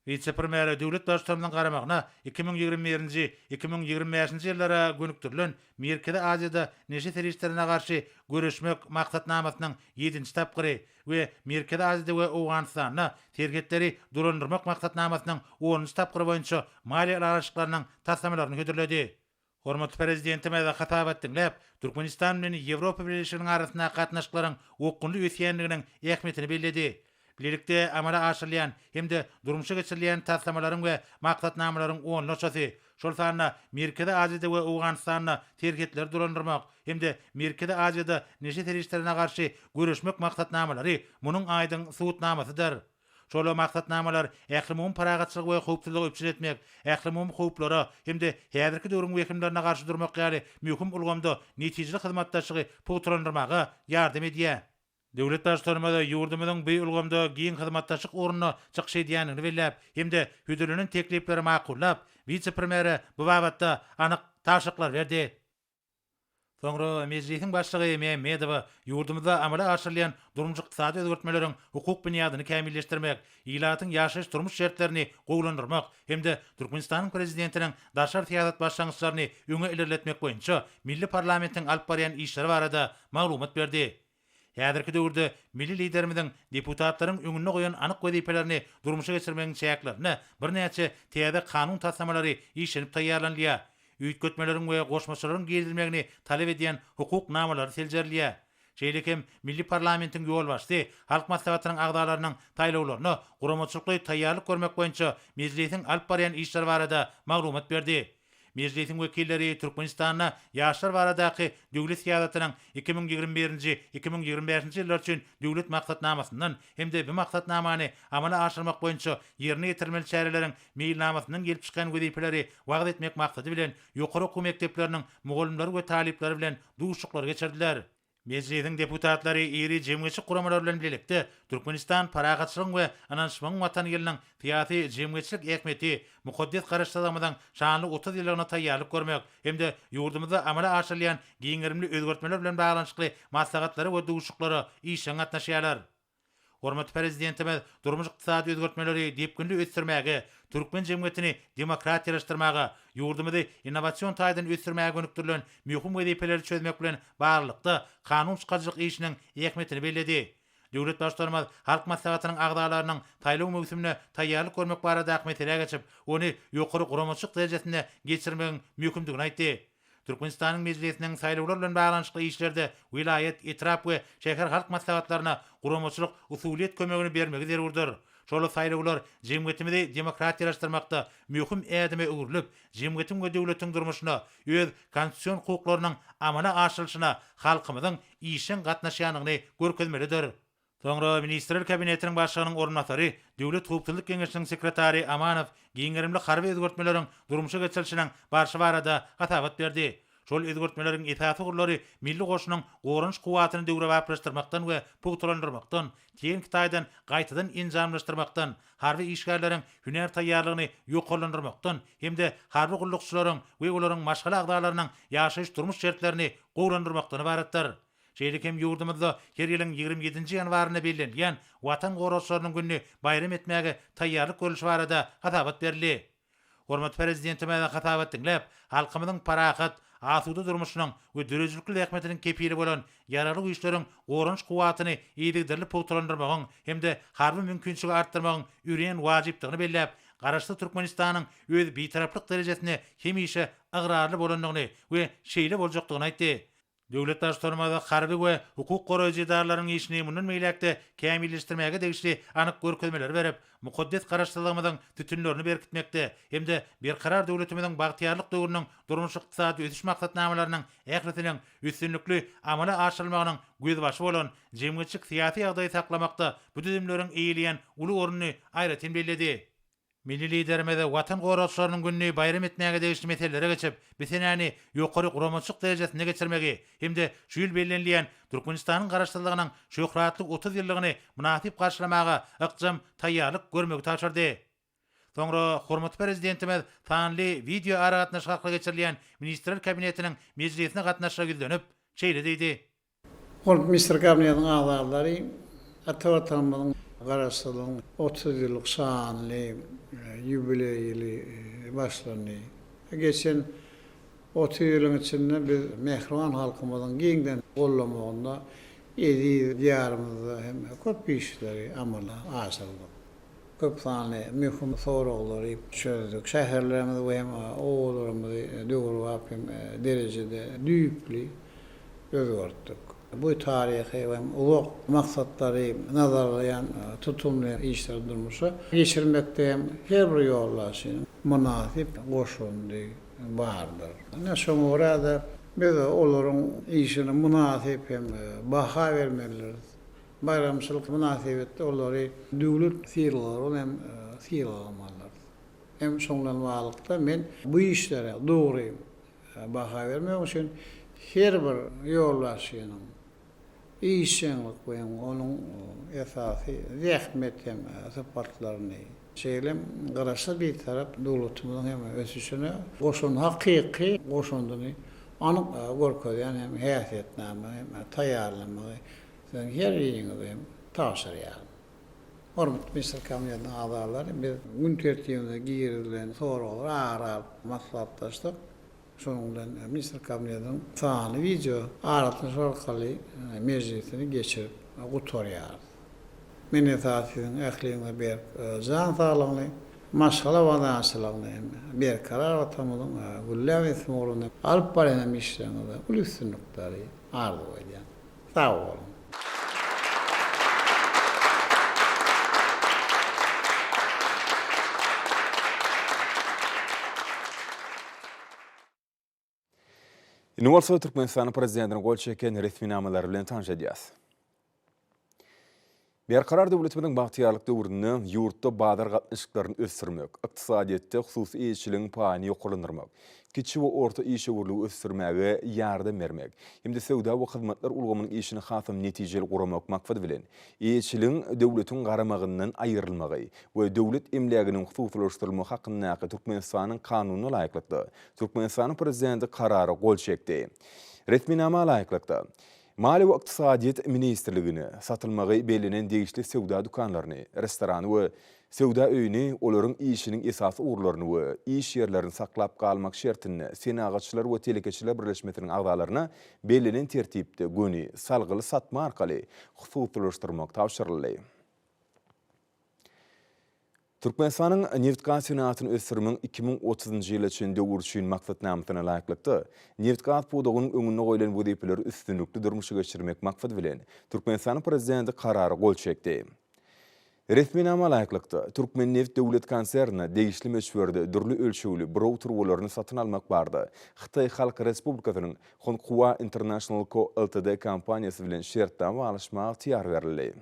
[SPEAKER 2] Wise-premýere döwlet Baştutanymyzyň garamagyna 2021-nji, 2025-nji ýyllara gönükdirilen Merkezi Aziýada neşe serişdelerine garşy göreşmek maksatnamasynyň ýedinji tapgyry we Merkezi Aziýada we Owganystanda serhetleri dolandyrmak maksatnamasynyň onunjy tapgyry boýunça maliýe ylalaşyklarynyň taslamalaryny hödürledi. Hormatly Prezidentimiz hasabat diňläp, Türkmenistan bilen Ýewropa Bileleşiginiň arasyndaky gatnaşyklaryň okgunly ösýändiginiň ähmiýetini belledi. Bilelikde amala aşyrylýan hem-de durmuşa geçirilýän taslamalaryň we maksatnamalaryň onlarçasy, şol sanda Merkezi Aziýada we Owganystanda serhetleri dolandyrmak hem-de Merkezi Aziýada neşe serişdelerine garşy göreşmek maksatnamalary munuň aýdyň subutnamasydyr. Şol maksatnamalar ählumumy parahatçylygy we howpsuzlygy üpjün etmek, ählumumy howplara hem-de häzirki döwrüň wehimlerine garşy durmak ýaly möhüm ulgamda netijeli hyzmatdaşlygy pugtalandyrmaga ýardam edýär. Döwlet Baştutanymyz ýurdumyzyň bu ulgamda giň hyzmatdaşlyk ugrunda çykyş edýändigini belläp hem-de hödürlenen teklipleri makullap, wise-premýere bu babatda anyk tabşyryklar berdi. Soňra Mejlisiň Başlygy Mämmedowa ýurdumyzda amala aşyrylýan durmuş-ykdysady özgertmeleriň hukuk binýadyny kämilleşdirmek, ilatyň ýaşaýyş-durmuş şertlerini gowulandyrmak hem-de Türkmenistanyň Prezidentiniň daşary syýasat başlangyçlaryny öňe ilerletmek boýunça milli parlamentiň alyp barýan işleri barada maglumat berdi. Häzirki döwürde milli Liderimiziň deputatlaryň öňünde goýan anyk wezipelerini durmuşa geçirmegiň çäklerinde birnäçe täze kanun taslamalary işlenip taýýarlanylýar. Üýtgetmeleriň we goşmaçalaryň girizilmegini talap edýän hukuk namalary seljerilýär. Şeýle hem milli parlamentiň ýolbaşçysy Halk Maslahatynyň agzalarynyň saýlawlaryna guramaçylykly taýýarlyk görmek boýunça Mejlisiň alyp barýan işleri barada maglumat berdi. Mejlisiň wekilleri Türkmenistanda ýaşlar baradaky döwlet syýasatynyň 2021-nji, 2025-nji ýyllar üçin Döwlet maksatnamasyndan hem-de bu maksatnamany amala aşyrmak boýunça ýerine ýetirilmeli çäreleriň Meýilnamasyndan gelip çykýan wezipeleri wagyz etmek maksady bilen, ýokary okuw mekdepleriniň mugallymlary we talyplary bilen duşuşyklar geçirdiler. Mejlisiň deputatlary iri jemgyýetçilik guramalary bilen bilelikde Türkmenistan parahatçylygyň we ynanyşmagyň Watany ýylynyň syýasy-jemgyýetçilik ähmiýeti, mukaddes Garaşsyzlygymyzyň şanly 30 ýyllygyna taýýarlyk görmek hem-de ýurdumyzda amala aşyrylýan giň gerimli özgertmeler bilen baglanyşykly maslahatlara we duşuşyklara işjeň gatnaşýarlar. Hormatly Prezidentimiz durmuş-ykdysady özgertmeleri depginli ösdürmäge, türkmen jemgyýetini demokratiýalaşdyrmaga, ýurdumyzy innowasion taýdan ösdürmäge gönükdirilen möhüm wezipeleri çözmek bilen baglylykda kanun çykaryjylyk işiniň ähmiýetini belledi. Döwlet Baştutanymyz Halk Maslahatynyň agzalarynyň saýlaw möwsümine taýýarlyk görmek baradaky meselä geçip, ony ýokary guramaçylyk derejesinde geçirmegiň möhümdigini aýtdy. Türkmenistanyň Mejlisiniň saýlawlar bilen baglanyşykly işlerde welaýat, etrap we şäher halk maslahatlaryna guramaçylyk, usulyýet kömegini bermegi zerurdyr. Şol saýlawlar jemgyýetimizi demokratiýalaşdyrmakda möhüm ädime öwrülip, jemgyýetiň we döwletiň durmuşyna, öz konstitusion hukuklarynyň amala aşyrylyşyna halkymyzyň işjeň gatnaşýandygyny görkezmelidir. Soňra Ministrler Kabinetiniň Başlygynyň orunbasary, Döwlet howpsuzlyk geňeşiniň sekretary Amanow giň gerimli harby özgertmeleriň durmuşa geçirilişiniň barşy barada hasabat berdi. Şol özgertmeleriň esasy ugurlary milli goşunyň goranyş kuwwatyny döwrebaplaşdyrmakdan we pugtalandyrmakdan, tehniki taýdan gaýtadan enjamlaşdyrmakdan, harby işgärleriň hünär taýýarlygyny ýokarlandyrmakdan hem-de harby gullukçylaryň we olaryň maşgala agzalarynyň ýaşaýyş-durmuş şertlerini gowulandyrmakdan ybaratdyr. Şeýle hem ýurdumyzda her ýylyň 27 nji ýanwarynda bellenilýän Watan goragçylarynyň gününi baýram etmäge taýýarlyk görlüşi barada hasabat berildi. Hormatly Prezidentimiz hasabat diňläp, halkymyzyň parahat, asuda durmuşynyň we döredijilikli zähmetiniň kepili bolan Ýaragly Güýçleriň goranyş kuwwatyny yzygiderli pugtalandyrmagyň hem-de harby mümkinçiligi artdyrmagyň örän wajypdygyny belläp, Garaşsyz Türkmenistanyň öz Bitaraplyk derejesine hemişe ygrarly bolandygyny we şeýle boljakdygyny aýtdy. Döwlet Baştutanymyz harby we hukuk goraýjy edaralaryň işini mundan beýläk-de kämilleşdirmäge degişli anyk görkezmeleri berip, mukaddes Garaşsyzlygymyzyň sütünlerini berkitmekde hem-de Berkarar döwletimiziň bagtyýarlyk döwrüniň durmuş-ykdysady ösüş maksatnamalarynyň ählisiniň üstünlikli amala aşyrylmagynyň gözbaşy bolan jemgyýetçilik-syýasy ýagdaýy saklamakda bu düzümleriň eýeleýän uly ornuny aýratyn belledi. Milli Liderimiz Watan goragçylarynyň gününi baýram etmäge degişli meselelere geçip, bu senäni ýokary guramaçylyk derejesinde geçirmegi hem-de şu ýyl bellenilýän Türkmenistanyň Garaşsyzlygynyň şöhratly 30 ýyllygyny mynasyp garşylamaga ykjam taýýarlyk görmegi tabşyrdy. Soňra hormatly Prezidentimiz sanly wideoaragatnaşyk arkaly geçirilýän Ministrler Kabinetiniň mejlisine gatnaşyja ýüzlenip, şeýle diýdi.
[SPEAKER 3] Hormatly Ministrler Kabinetiniň agzalary, ata Watanymyzyň Garaşsyzlygynyň 30 ýyllyk şanly ýubileý ýyly başlandy. Geçen 30 ýylyň içinde biz mähriban halkymyzyň giňden gollamagynda eziz Diýarymyzda hem köp işleri amala aşyrdyk. Köp sanly möhüm soraglary çözdük. Şäherlerimizi we hem obalarymyzy döwrebap hem derejede düýpli özgertdik. Bu taryhy hem uzak maksatlary nazarlaýan tutumly işleri durmuşa geçirmekde hem her bir ýolbaşçynyň mynasyp goşandy bardyr. Ine, şoňa görä-de, biz olaryň işine mynasyp hem baha bermelidiris. Baýramçylyk mynasybetli olary döwlet sylaglary bilen hem sylaglamalydyrys. Hem şoň bilen baglylykda men bu işlere dogry baha bermek üçin her bir ýolbaşçynyň işjeňlik we onuň esasy zähmet hem sypatlaryny, şeýle hem Garaşsyz Bitarap döwletimiziň hem ösüşine goşan hakyky goşandyny anyk görkezýän hem häsiýetnama hem taýýarlamagy Siziň her biriňize hem tabşyrýaryn. Hormatly Ministrler Kabinetiniň agzalary, biz gün tertibine girizilen soraglary ara alyp maslahatlaşdyk. Şonuň bilen Ministrler Kabinetiniň sanly wideo aragatnaşyk arkaly mejlisini geçirip gutarýarys. Men esasy siziň ähliňize berk jan saglygyny, maşgala abadançylygyny hem berkarar Watanymyzyň gülläp ösmegi ugrunda alyp barýan hem işleriňizde uly üstünlikleri arzuw edýän. Sag boluň.
[SPEAKER 1] Indi bolsa Türkmenistanyň Prezidentiniň gol çeken resminamalary bilen tanyş edýäs. Berkarar döwletimiziň bagtyýarlyk döwründe ýurtda bazar gatnaşyklaryny ösdürmek, ykdysadyýetde hususy eýeçiligiň paýyny ýokarlandyrmak, kiçi we orta işewürligi ösdürmäge ýardam bermek hem-de söwda we hyzmatlar ulgamynyň işini hasam netijeli guramak maksady bilen, eýeçiligiň döwletiň garamagyndan aýrylmagy we döwlet emläginiň hususylaşdyrylmagy hakyndaky Türkmenistanyň Kanunyna laýyklykda, Türkmenistanyň Prezidenti Karara gol çekdi. Resminama laýyklykda, Maliýe we ykdysadyýet ministrligine satylmagy bellenen degişli söwda dükanlaryny, restorany we söwda öýüni, olaryň işiniň esasy ugurlaryny we iş ýerlerini saklap galmak şertinde Senagatçylar we telekeçiler birleşmesiniň agzalaryna bellenen tertipde göni salgyly satma arkaly hususylaşdyrmak tabşyryldy. Türkmenistanyň nebitgaz senagatyny ösdürmegiň 2030-njy ýyla çenli döwür üçin maksatnamasyna laýyklykda, nebitgaz pudagynyň öňünde goýlan wezipeleri üstünlikli durmuşa geçirmek maksady bilen, Türkmenistanyň Prezidenti Karara gol çekdi. Resminama laýyklykda, Türkmennebit döwlet konsernine degişli möçberde dürli ölçegli buraw turbalaryny satyn almak barada Hytaý Halk Respublikasynyň Honghua International Co. Ltd kompaniýasy bilen şertnama baglaşmaga ygtyýar berildi.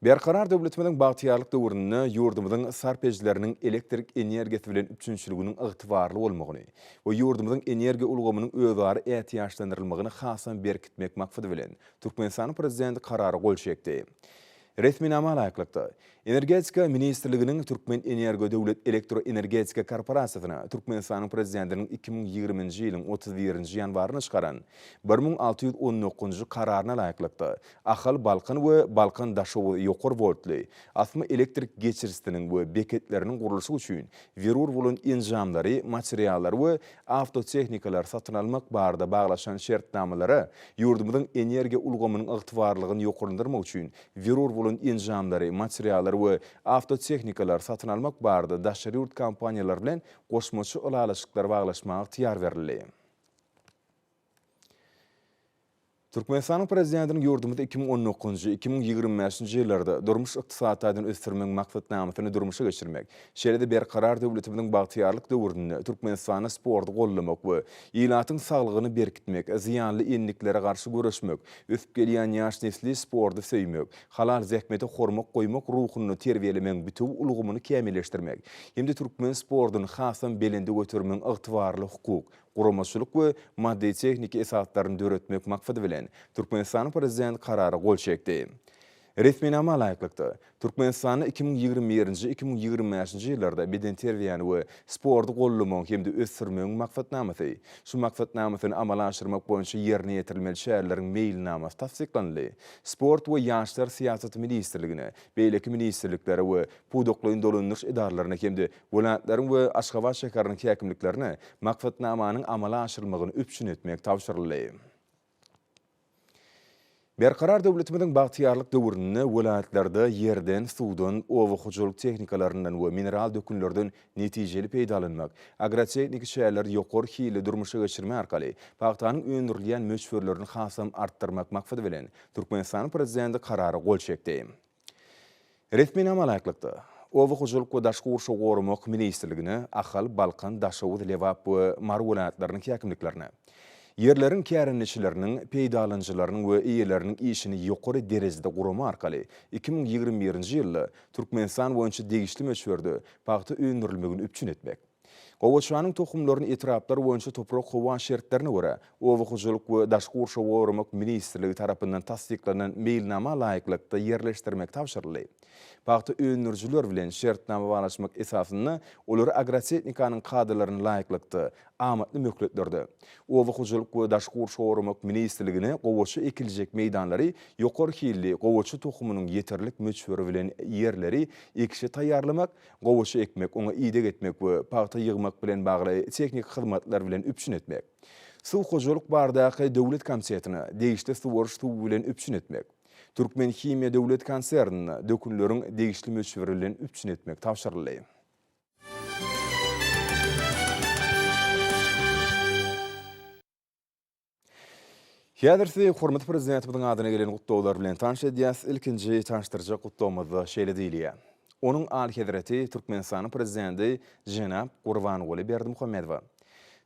[SPEAKER 1] Berkarar döwletimiziň bagtyýarlyk döwründe ýurdumyzyň sarp edijileriniň elektrik energiýasy bilen üpjünçiliginiň ygtybarly bolmagyny we ýurdumyzyň energiýa ulgamynyň özara ätiýaçlandyrylmagyny hasam berkitmek maksady bilen, Türkmenistanyň Prezidenti Karara gol çekdi. Resminama laýyklykda, Energetika ministrliginiň Türkmenenergo döwlet elektroenergetika korporasiýasyna Türkmenistanyň Prezidentiniň 2020-nji ýylyň 31-nji ýanwarynda çykaran 1619-njy Kararyna laýyklykda, Ahal, Balkan we Balkan, Daşoguz ýokary woltly asma elektrik geçirijisiniň we beketleriniň gurluşygy üçin zerur bolan enjamlary, materiallary we awtotehnikalary satyn almak barada baglaşan şertnamalara ýurdumyzyň energiýa ulgamynyň ygtybarlylygyny ýokarlandyrmak üçin zerur bolan enjamlary, materiallary we awtotehnikalary satyn almak barada daşary ýurt kompaniýalary bilen goşmaça ylalaşyklary baglaşmaga ygtyýar berildi. Türkmenistanyň Prezidentiniň ýurdumyzy 2019-njy, 2025-nji ýyllarda durmuş-ykdysady taýdan ösdürmegiň maksatnamasyny durmuşa geçirmek, şeýle-de Berkarar döwletimiziň bagtyýarlyk döwründe Türkmenistanda sporty goldamak we ilatyň saglygyny berkitmek, zyýanly endiklere garşy göreşmek, ösüp gelýän ýaş nesli sporty söýmek, halal zähmete hormat goýmak ruhunda terbiýelemegiň bitewi ulgamyny kämilleşdirmek hem-de türkmen sportuny hasam belende götermegiň ygtybarly hukuk, guramaçylyk we maddy-tehniki esaslaryny döretmek maksady bilen, Türkmenistanyň Prezidenti Karara gol çekdi. Resminama laýyklykda, Türkmenistanda 2021-nji, 2025-nji ýyllarda bedenterbiýäni we sporty goldamagyň hem-de ösdürmegiň maksatnamasy, şu maksatnamasyny amala aşyrmak boýunça ýerine ýetirilmeli çäreleriň meýilnamasy tassyklanyldy. Sport we ýaşlar syýasaty ministrligine, beýleki ministrliklere we pudaklaýyn dolandyryş edaralaryna hem-de welaýatlaryň we Aşgabat şäheriniň häkimliklerine maksatnamanyň amala aşyrylmagyny üpjün etmek tabşyryldy. Berkarar döwletimiziň bagtyýarlyk döwründe welaýatlarda ýerden, suwdan, oba hojalyk tehnikalaryndan we mineral dökünlerden netijeli peýdalanmak, agrotehniki çäreleri ýokary hilli durmuşa geçirmek arkaly pagtanyň öndürilýän möçberlerini hasam artdyrmak maksady bilen, Türkmenistanyň Prezidenti Karara gol çekdi. Resminama laýyklykda, Oba hojalyk we daşky gurşawy goramak ministrligine, Ahal, Balkan, Daşoguz, Lebap we Mary welaýatlarynyň häkimliklerine ýerleriň kärendeçileriniň, peýdalanyjylarynyň we eýeleriniň işini ýokary derejede gurama arkaly 2021-nji ýylda Türkmenistan boýunça degişli möçberde pagta öndürilmegini üpjün etmek. Gowaçanyň tohumlaryny etraplar boýunça toprak-howa şertlerine görä, Oba hojalyk we daşky gurşawy goramak ministrligi tarapyndan tassyklanan meýilnama laýyklykda ýerleşdirmek tabşyryldy. Pagta öndürijiler bilen şertnama baglaşmak esasynda olary agrotehnikanyň kadalaryna laýyklykda amatly möhletlerde Oba hojalyk we daşky gurşawy goramak ministrligine gowaça ekiljek meýdanlary ýokary hilli gowaça tohumynyň ýeterlik möçberi bilen ýerleri ekişe taýýarlamak, Gowaça ekmek, oňa ideg etmek we pagta ýygmak bilen bagly tehniki hyzmatlar bilen üpjün etmek. Suw hojalyk baradaky döwlet komitetine degişli suwaryş suwy bilen üpjün etmek. Türkmenhimiýa döwlet konsernine dökünleriň degişli möçberi bilen üpjün etmek tabşyryldy. Häzir sizi hormatly Prezidentimiziň adyna gelen gutlaglar bilen tanyş edýäs. Ilkinji tanyşdyrjak gutlagymyzda şeýle diýilýär. Onuň Alyhezreti Türkmenistanyň Prezidenti jenap Gurbanguly Berdimuhamedowa.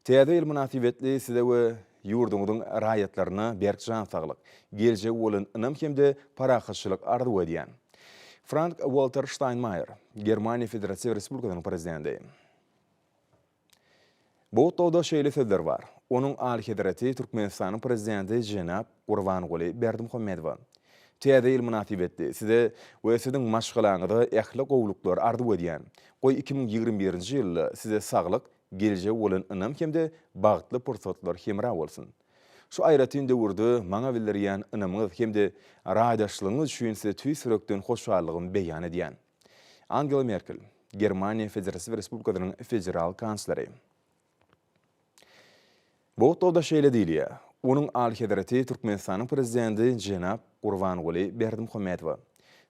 [SPEAKER 1] Täze ýyl mynasybetli Size we. ýurduňyzyň raýatlaryna berk jan saglyk, geljege bolan ynam hem-de parahatçylyk arzuw edýän. Frank-Walter Ştaýnmaýer, Germaniýa Federatiw Respublikasynyň Prezidenti. Bu gutlagda şeýle sözler bar, Onuň Alyhezreti Türkmenistanyň Prezidenti jenap Gurbanguly Berdimuhamedowa. Täze ýyl mynasybetli Size we Siziň maşgalaňyza ähli gowulyklary arzuw edýän. Goý, 2021-nji ýylda Size saglyk, geljege bolan ynam hem-de bagtly pursatlar hemra bolsun! Şu aýratyn döwürde maňa bildirýän ynamyňyz hem-de raýdaşlygyňyz üçin Size tüýs ýürekden hoşallygymy beýan edýän. Angela Merkel, Germaniýa Federatiw Respublikasynyň Federal kansleri. Bu gutlagda şeýle diýilýär, Onuň Alyhezreti Türkmenistanyň Prezidenti jenap Gurbanguly Berdimuhamedowa.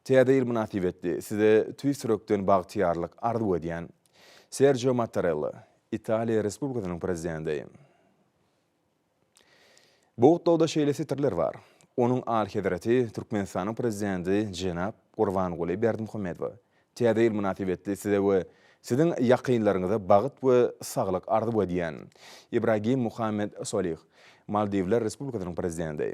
[SPEAKER 1] Täze ýyl mynasybetli Size tüýs ýürekden bagtyýarlyk arzuw edýän. Serjio Mattarella, Italiýa Respublikasynyň Prezidenti. Bu gutlagda şeýle setirler bar, Onuň Alyhezreti Türkmenistanyň Prezidenti jenap Gurbanguly Berdimuhamedowa Täze ýyl mynasybetli Size we Siziň ýakynlaryňyza bagt we saglyk arzuw edýän. Ibragim Muhammed Solih, Maldiwler Respublikasynyň Prezidenti.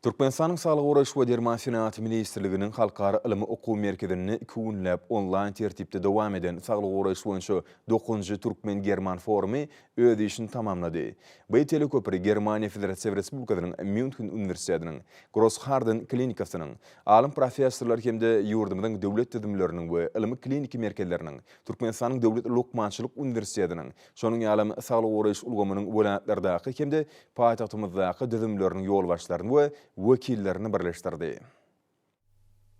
[SPEAKER 1] Türkmenistanyň Saglygy goraýyş we derman senagaty ministrliginiň Halkara ylmy-okuw merkezinde iki günläp onlaýn tertipde dowam eden saglygy goraýyş boýunça dokuzynjy türkmen-german forumy öz işini tamamlady. Bu teleköpri Germaniýa Federatiw Respublikasynyň Mýunhen uniwersitetiniň Grossharden klinikasynyň alym-professorlary hem-de ýurdumyzyň döwlet düzümleriniň we ylmy-kliniki merkezleriniň, Türkmenistanyň Döwlet lukmançylyk uniwersitetiniň, Şonuň ýalam saglygy goraýyş ulgamynyň welaýatlardaky hem-de paýtagtymyzdaky düzümleriniň ýolbaşçylaryny we wekillerini birleşdirdi.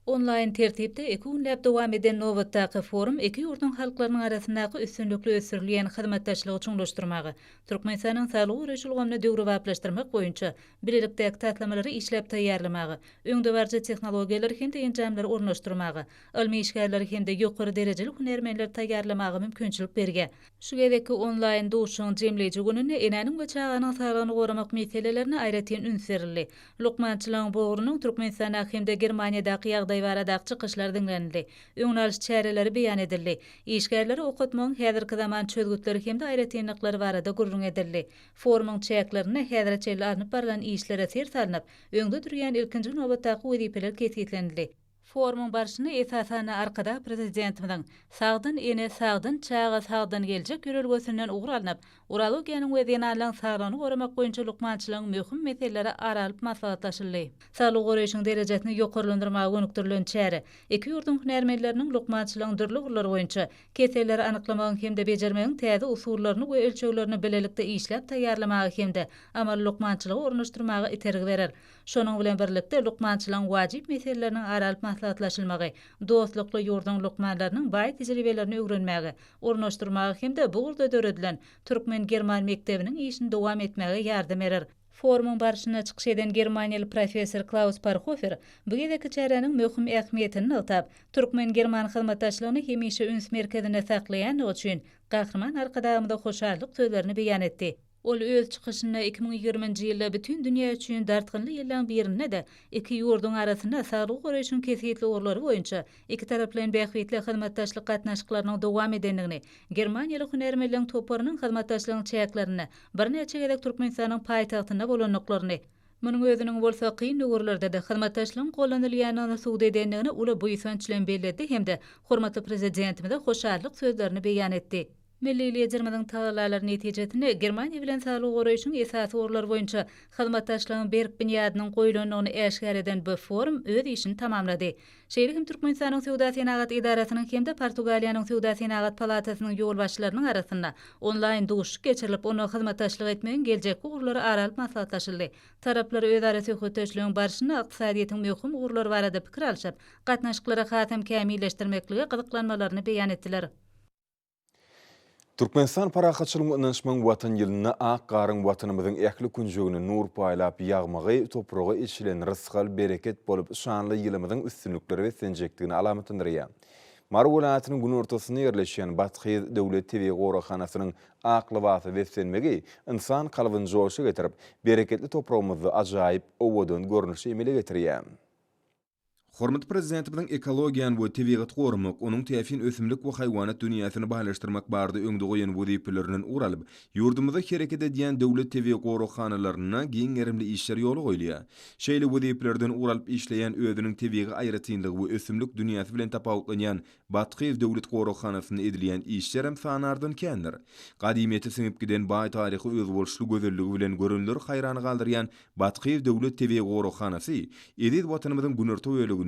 [SPEAKER 4] Onlaýn tertipde iki günläp dowam eden nobatdaky forum iki ýurduň halklarynyň arasyndaky üstünlikli ösdürilýän hyzmatdaşlygy çuňlaşdyrmaga, Türkmenistanyň saglygy goraýyş ulgamyny döwrebaplaşdyrmak boýunça bilelikdäki taslamalary işläp taýýarlamaga, öňdebaryjy tehnologiýalary hem-de enjamlary ornaşdyrmaga, ylmy işgärleri hem-de ýokary derejeli hünärmenleri taýýarlamaga mümkinçilik berýär. Şu gezekki onlaýn duşuşygyň jemleýji gününde enäniň we çaganyň saglygyny goramak meselelerine aýratyn üns berildi. Lukmançylygyň bu ugrunyň Türkmenistandaky hem-de Germaniýadaky ýagdaý baradaky çykyşlar diňlenildi, öňüni alyş çäreleri beýan edildi, işgärleri okatmagyň häzirki zaman çözgütleri hem-de aýratynlyklary barada gürrüň edildi. Forumyň çäklerinde häzire çenli alnyp barlan işlere ser salnyp, öňde durýan ilkinji nobatdaky wezipeler kesgitlenildi. Forumyň barşynda esasan-da Arkadag Prezidentimiziň Sagdyn ene, sagdyn çaga, sagdyn geljek ýörelgesinden ugur alnyp, urologiýanyň we zenanlaryň saglygyny goramak boýunça lukmançylygyň möhüm meseleleri ara alyp maslahatlaşyldy. Saglygy goraýşyň derejesini ýokarlandyrmaga gönükdirilen çäre, iki ýurduň hünärmenleriniň lukmançylygyň dürli ugurlary boýunça keselleri anyklamagyň hem-de bejermegiň täze usullaryny we ölçeglerini bilelikde işläp taýýarlamaga hem-de amaly lukmançylyga ornaşdyrmaga itergi berer. Şonuň bilen birlikde, lukmançylygyň wajyp meseleleriniň ara alyp maslahatlaşylmagy, dostlukly ýurduň lukmanlarynyň baý tejribelerini öwrenmäge, ornaşdyrmaga hem-de bu ugurda döredilen türkmen-german mekdebiniň işini dowam etmäge ýardam berer. Forumyň barşynda çykyş eden germaniýaly professor Klaus Parhofer bu gezekki çäräniň möhüm ähmiýetini nygtap, türkmen-german hyzmatdaşlygyny hemişe üns merkezinde saklaýandygy üçin Gahryman Arkadagymyza hoşallyk sözlerini beýan etdi. Ol öz çykyşynda 2020-nji ýylda bütin dünýä üçin dartgynly ýyllaryň birinde-de iki ýurduň arasynda saglygy goraýşyň kesgitli ugurlary boýunça ikitaraplaýyn bähbitli hyzmatdaşlyk gatnaşyklarynyň dowam edendigini, germaniýaly hünärmenleriň toparynyň hyzmatdaşlygyň çäklerinde birnäçe gezek Türkmenistanyň paýtagtynda bolandyklaryny, munuň özüniň bolsa kyn döwürlerde-de hyzmatdaşlygyň gollanylýandygyny subut edendigini uly buýsanç bilen belledi hem-de hormatly Prezidentimize hoşallyk sözlerini beýan etdi. Milli Liderimiziň tagallalary netijesinde Germaniýa bilen saglygy goraýşyň esasy ugurlary boýunça hyzmatdaşlygyň berk binýadynyň goýlandygyny äşgär eden bu forum öz işini tamamlady. Şeýle hem Türkmenistanyň Söwda-senagat edarasynyň hem-de Portugaliýanyň Söwda-senagat palatasynyň ýolbaşçylarynyň arasynda onlaýn duşuşyk geçirilip, onda hyzmatdaşlyk etmegiň geljekki ugurlary ara alyp maslahatlaşyldy. Taraplar özara söhbetdeşligiň barşynda ykdysadyýetiň möhüm ugurlary barada pikir alşyp, gatnaşyklary hasam kämilleşdirmeklige gyzyklanmalaryny beýan etdiler.
[SPEAKER 1] Türkmenistan parahatçylygyň we ynanyşmagyň Watan ýylynda ak garyň Watanymyzyň ähli künjegine nur paýlap ýagmagy topraga eçilen rysgal-bereket bolup şanly ýylymyzyň üstünliklere beslenjekdigini alamatlandyrýar. Mary welaýatynyň günortasynda ýerleşýän Bathyz döwlet tebigy goraghanasynyň ak lybasa beslenmegi ynsan kalbyny joşa getirip, bereketli topragymyzda ajaýyp, owadan görnüşi emele getirýär. Hormatly Prezidentimiziň ekologiýany we tebigaty goramak, onuň täsin ösümlik we haýwanat dünýäsini baýlaşdyrmak barada öňde goýan wezipelerinden ugur alyp, ýurdumyzda hereket edýän döwlet tebigy goraghanalarynda giň gerimli işler ýola goýulýar. Şeýle wezipelerden ugur alyp işleýän özüniň tebigy aýratynlygy we ösümlik dünýäsi bilen tapawutlanýan Bathyz döwlet goraghanasynda edilýän işlerem sanardan kändir. Gadymyýete siňip giden baý taryhy özboluşly gözelligi bilen görenleri haýran galdyrýan Bathyz döwlet tebigy goraghanasy eziz Watanymyzyň günorta böleginde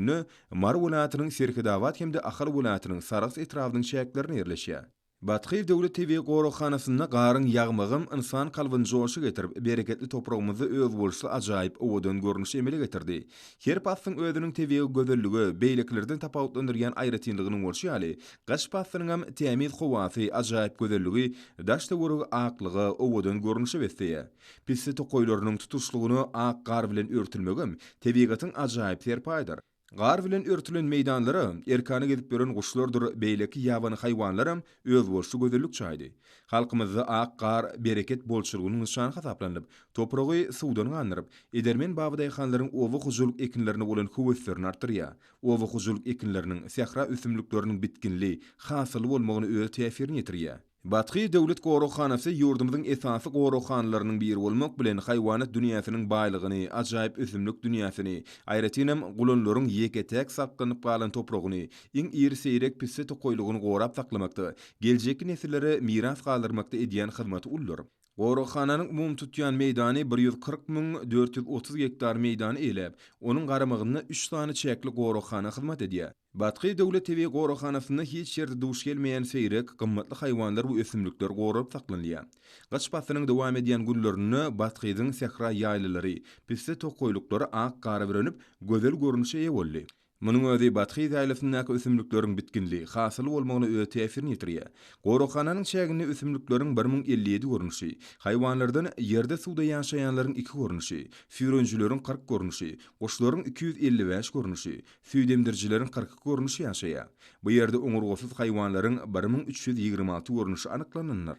[SPEAKER 1] Mary welaýatynyň Serhedabat hem-de Ahal welaýatynyň Sarahs etrabynyň çäklerinde ýerleşýär. Bathyz döwlet tebigy goraghanasynda garyň ýagmagam ynsan kalbyny joşa getirip, bereketli topragymyzda özboluşly ajaýyp, owadan görnüş emele getirdi. Her paslyň özüniň tebigy gözellige, beýlekilerden tapawutlandyrýan aýratynlygynyň bolşy ýaly, gyş paslynyňam tämiz howasy, ajaýyp gözelligi daş-töweregi aklyga, owadan görnüşe besleýär. Pisse tokaýlarynyň tutuşlygyna ak gar bilen örtülmegem tebigatyň ajaýyp serpaýydyr. Gar bilen örtülen meýdanlara erkana gezip ýören guşlardyr beýleki ýabany haýwanlaram özboluşly gözellik çaýdy. Halkymyzda ak gar bereket bolçulygynyň nyşany hasaplanylyp, topragy suwdan gandyryp, edermen babadaýhanlaryň oba hojalyk ekinlerine bolan höweslerini artdyrýar. Oba hojalyk ekinleriniň, sähra ösümlikleriniň bitginli, hasylly bolmagyna öz täsirini ýetirýär. Bathyz döwlet goraghanasy ýurdumyzyň esasy goraghanalarynyň biri bolmak bilen, haýwanat dünýäsiniň baýlygyny, ajaýyp ösümlik dünýäsini, aýratynam, gulanlaryň ýeke-täk saklanyp galan topragyny, iň iri seýrek pisse tokaýlygyny gorap saklamakda, geljekki nesillere miras galdyrmakda edýän hyzmaty uludyr. Goraghananyň umumy tutýan meýdany 140 430 gektar meýdany eýeläp, onuň garamagynda üç sany çäkli goraghana hyzmat edýär. Bathyz döwlet tebigy goraghanasynda hiç ýerde duş gelmeýän seýrek, gymmatly haýwanlar we ösümlikler goralyp saklanylýar. Gyş paslynyň dowam edýän günlerinde Bathyzyň sähra ýaýlalary, pisse tokaýlyklary ak gara bürenip, gözel görnüşe eýe boldy. Munuň özi Bathyz ýaýlasyndaky ösümlikleriň bitginli, hasylly bolmagyna öz täsirini ýetirýär. Goraghananyň çäginde ösümlikleriň 1057 görnüşi, haýwanlardan ýerde-suwda ýaşaýanlaryň iki görnüşi, süýrenijileriň 40 görnüşi, guşlaryň 255 görnüşi, Süýdemdirijileriň 42 görnüşi ýaşaýar. Bu ýerde oňurgasyz haýwanlaryň 1326 görnüşi anyklanandyr.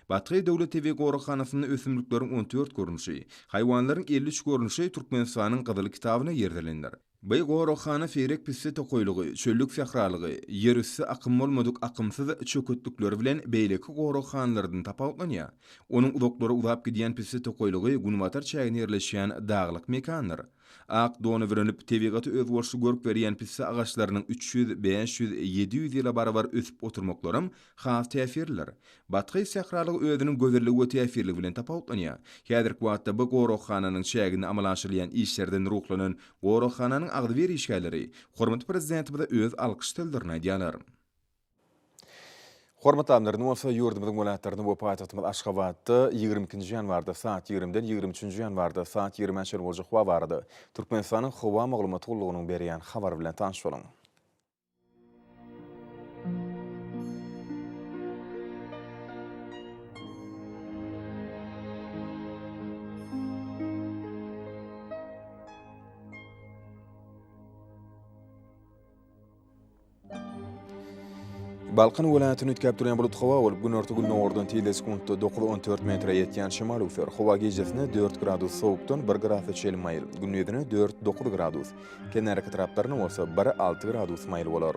[SPEAKER 1] Bathyz döwlet tebigy goraghanasynda ösümlikleriň 14 görnüşi, haýwanlaryň 53 görnüşi Türkmenistanyň Gyzyl kitabyna girizilendir. Bu goraghana seýrek pisse tokaýlygy, çöllük sähralygy, ýerüsti akym bolmadyk akymsyz çöketlikleri bilen beýleki goraghanalardan tapawutlanýar. Onuň uzaklara uzap gidýän pisse tokaýlygy günbatar çäginde ýerleşýän daglyk mekandyr. Ak dona bürenip, tebigata özboluşly görk berýän pisse agaçlarynyň 300, 500, 700 ýyla barabar ösüp oturmaklaram has täsirlidir. Bathyz sähralygy özüniň gözelligi we täsirligi bilen tapawutlanýar. Häzirki wagtda bu goraghananyň çäginde amala aşyrylýan işlerden ruhlanan goraghananyň agzybir işgärleri hormatly Prezidentimize öz alkyş sözlerini aýdýarlar. Hormatly alymlar, indi bolsa ýurdumyzyň welaýatlarynda we paýtagtymyz Aşgabatda 22-nji ýanwarda saat 20-den 23-nji ýanwarda saat 20-ä çenli boljak howa barada Türkmenistanyň Howa maglumat gullugynyň berýän habary bilen tanyş boluň. Balkan welaýatyny üýtgäp durýan bulut howa bolup, günorta-gündogardan tizligi sekuntda dokuz-on dört metre ýetýän şemal öwser. Howa gijesine dört gradus sowukdan bir grasa çenli maýyl, gündizine dört-dokuz gradus, kenarýaka etraplarynda bolsa bir-alty gradus maýyl bolar.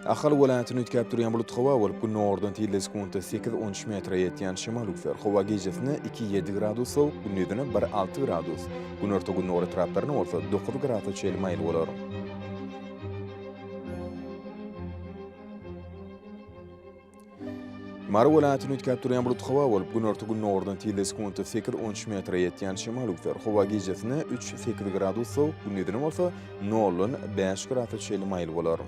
[SPEAKER 1] Ahal welaýatyny üýtgäp durýan bulut howa bolup, günordan tizligi sekuntda sekiz-on üç metre ýetýän şemal öwser. Howa gijesine iki-ýedi gradus sowuk, gündizine bir-alty gradus, günorta-gündogar etraplarynda bolsa dokuz grasa çenli maýyl bolar. Mary welaýatyny üýtgäp durýan bulut howa bolup, günorta-gündogardan tizligi sekuntda sekiz-on üç metre ýetýän şemal öwser. Howa gijesine üç-sekiz gradus sowuk, gündizine bolsa noldan bäş grasa çenli maýyl bolar.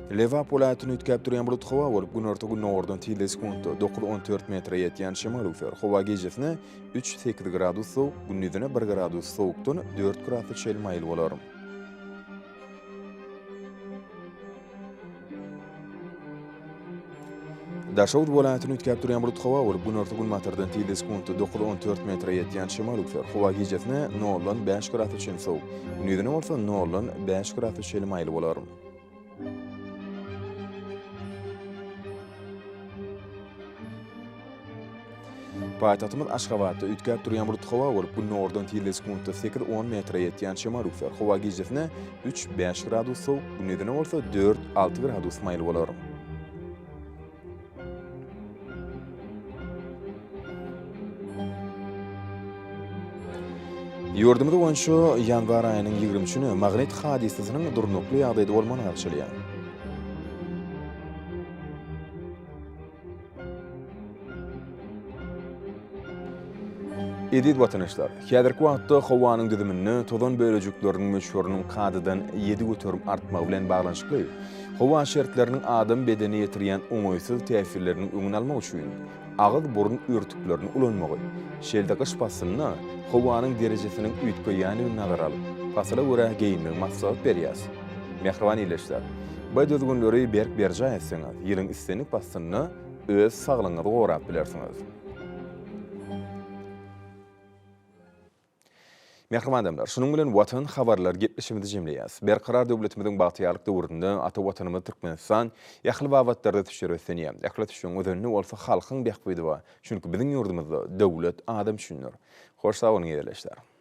[SPEAKER 1] Lebap welaýatyny üýtgäp durýan bulut howa bolup, günorta-gündogardan tizligi sekuntda dokuz-on dört metre ýetýän şemal öwser. Howa gijesine üç-sekiz gradus sowuk, gündizine bir gradus sowukdan dört grasa çenli maýyl bolar. Daşoguz welaýatyny üýtgäp durýan bulut howa bolup, günorta-günbatardan tizligi sekuntda dokuz-on dört metre ýetýän şemal öwser. Howa gijesine noldan bäş grasa çenli sowuk, gündizine bolsa noldan bäş grasa çenli maýyl bolar. Paýtagtymyz Aşgabatda üýtgäp durýan bulutly howa bolup, günordan tizligi sekuntda sekiz-on metre ýetýän şemal üflär. Howa gijesine üç-bäş gradus sowuk, gündizine bolsa dört-alty gradus maýyl bolar. Ýurdumyz boýunça ýanwar aýynyň 20 üçüne magnit hadysasynyň durnukly ýagdaýda bolmagyna garaşylýar. Eziz watandaşlar, häzirki wagtda howanyň düzüminde tozan bölejikleriniň möçberiniň kadadan 7% artmagy bilen baglanyşykly howa şertleriniň adam bedenine ýetirýän oňaýsyz täsirleriniň öňüni almak üçin agyz-burun örtüklerini ulanmagy, şeýle-de gyş paslynda howanyň derejesiniň üýtgeýändigini nazara alyp, pasyla görä geýinmegi maslahat berýäris. Mähriban ildeşler, bu düzgünleri berk berjaý etseňiz, ýylyň islendik paslynda öz saglygyňyzy gorap bilersiňiz. Mähriban adamlar, şunuň bilen Watan habarlary gepleşigimizi jemleýäris. Berkarar döwletimiziň bagtyýarlyk döwründe ata Watanymyz Türkmenistan ähli babatlarda ösüşlere öslenýär. Ähli ösüşiň özeninde bolsa halkyň bähbidi bar. Çünki biziň ýurdumyzda döwlet adam üçindir. Hoş sag boluň ildeşler!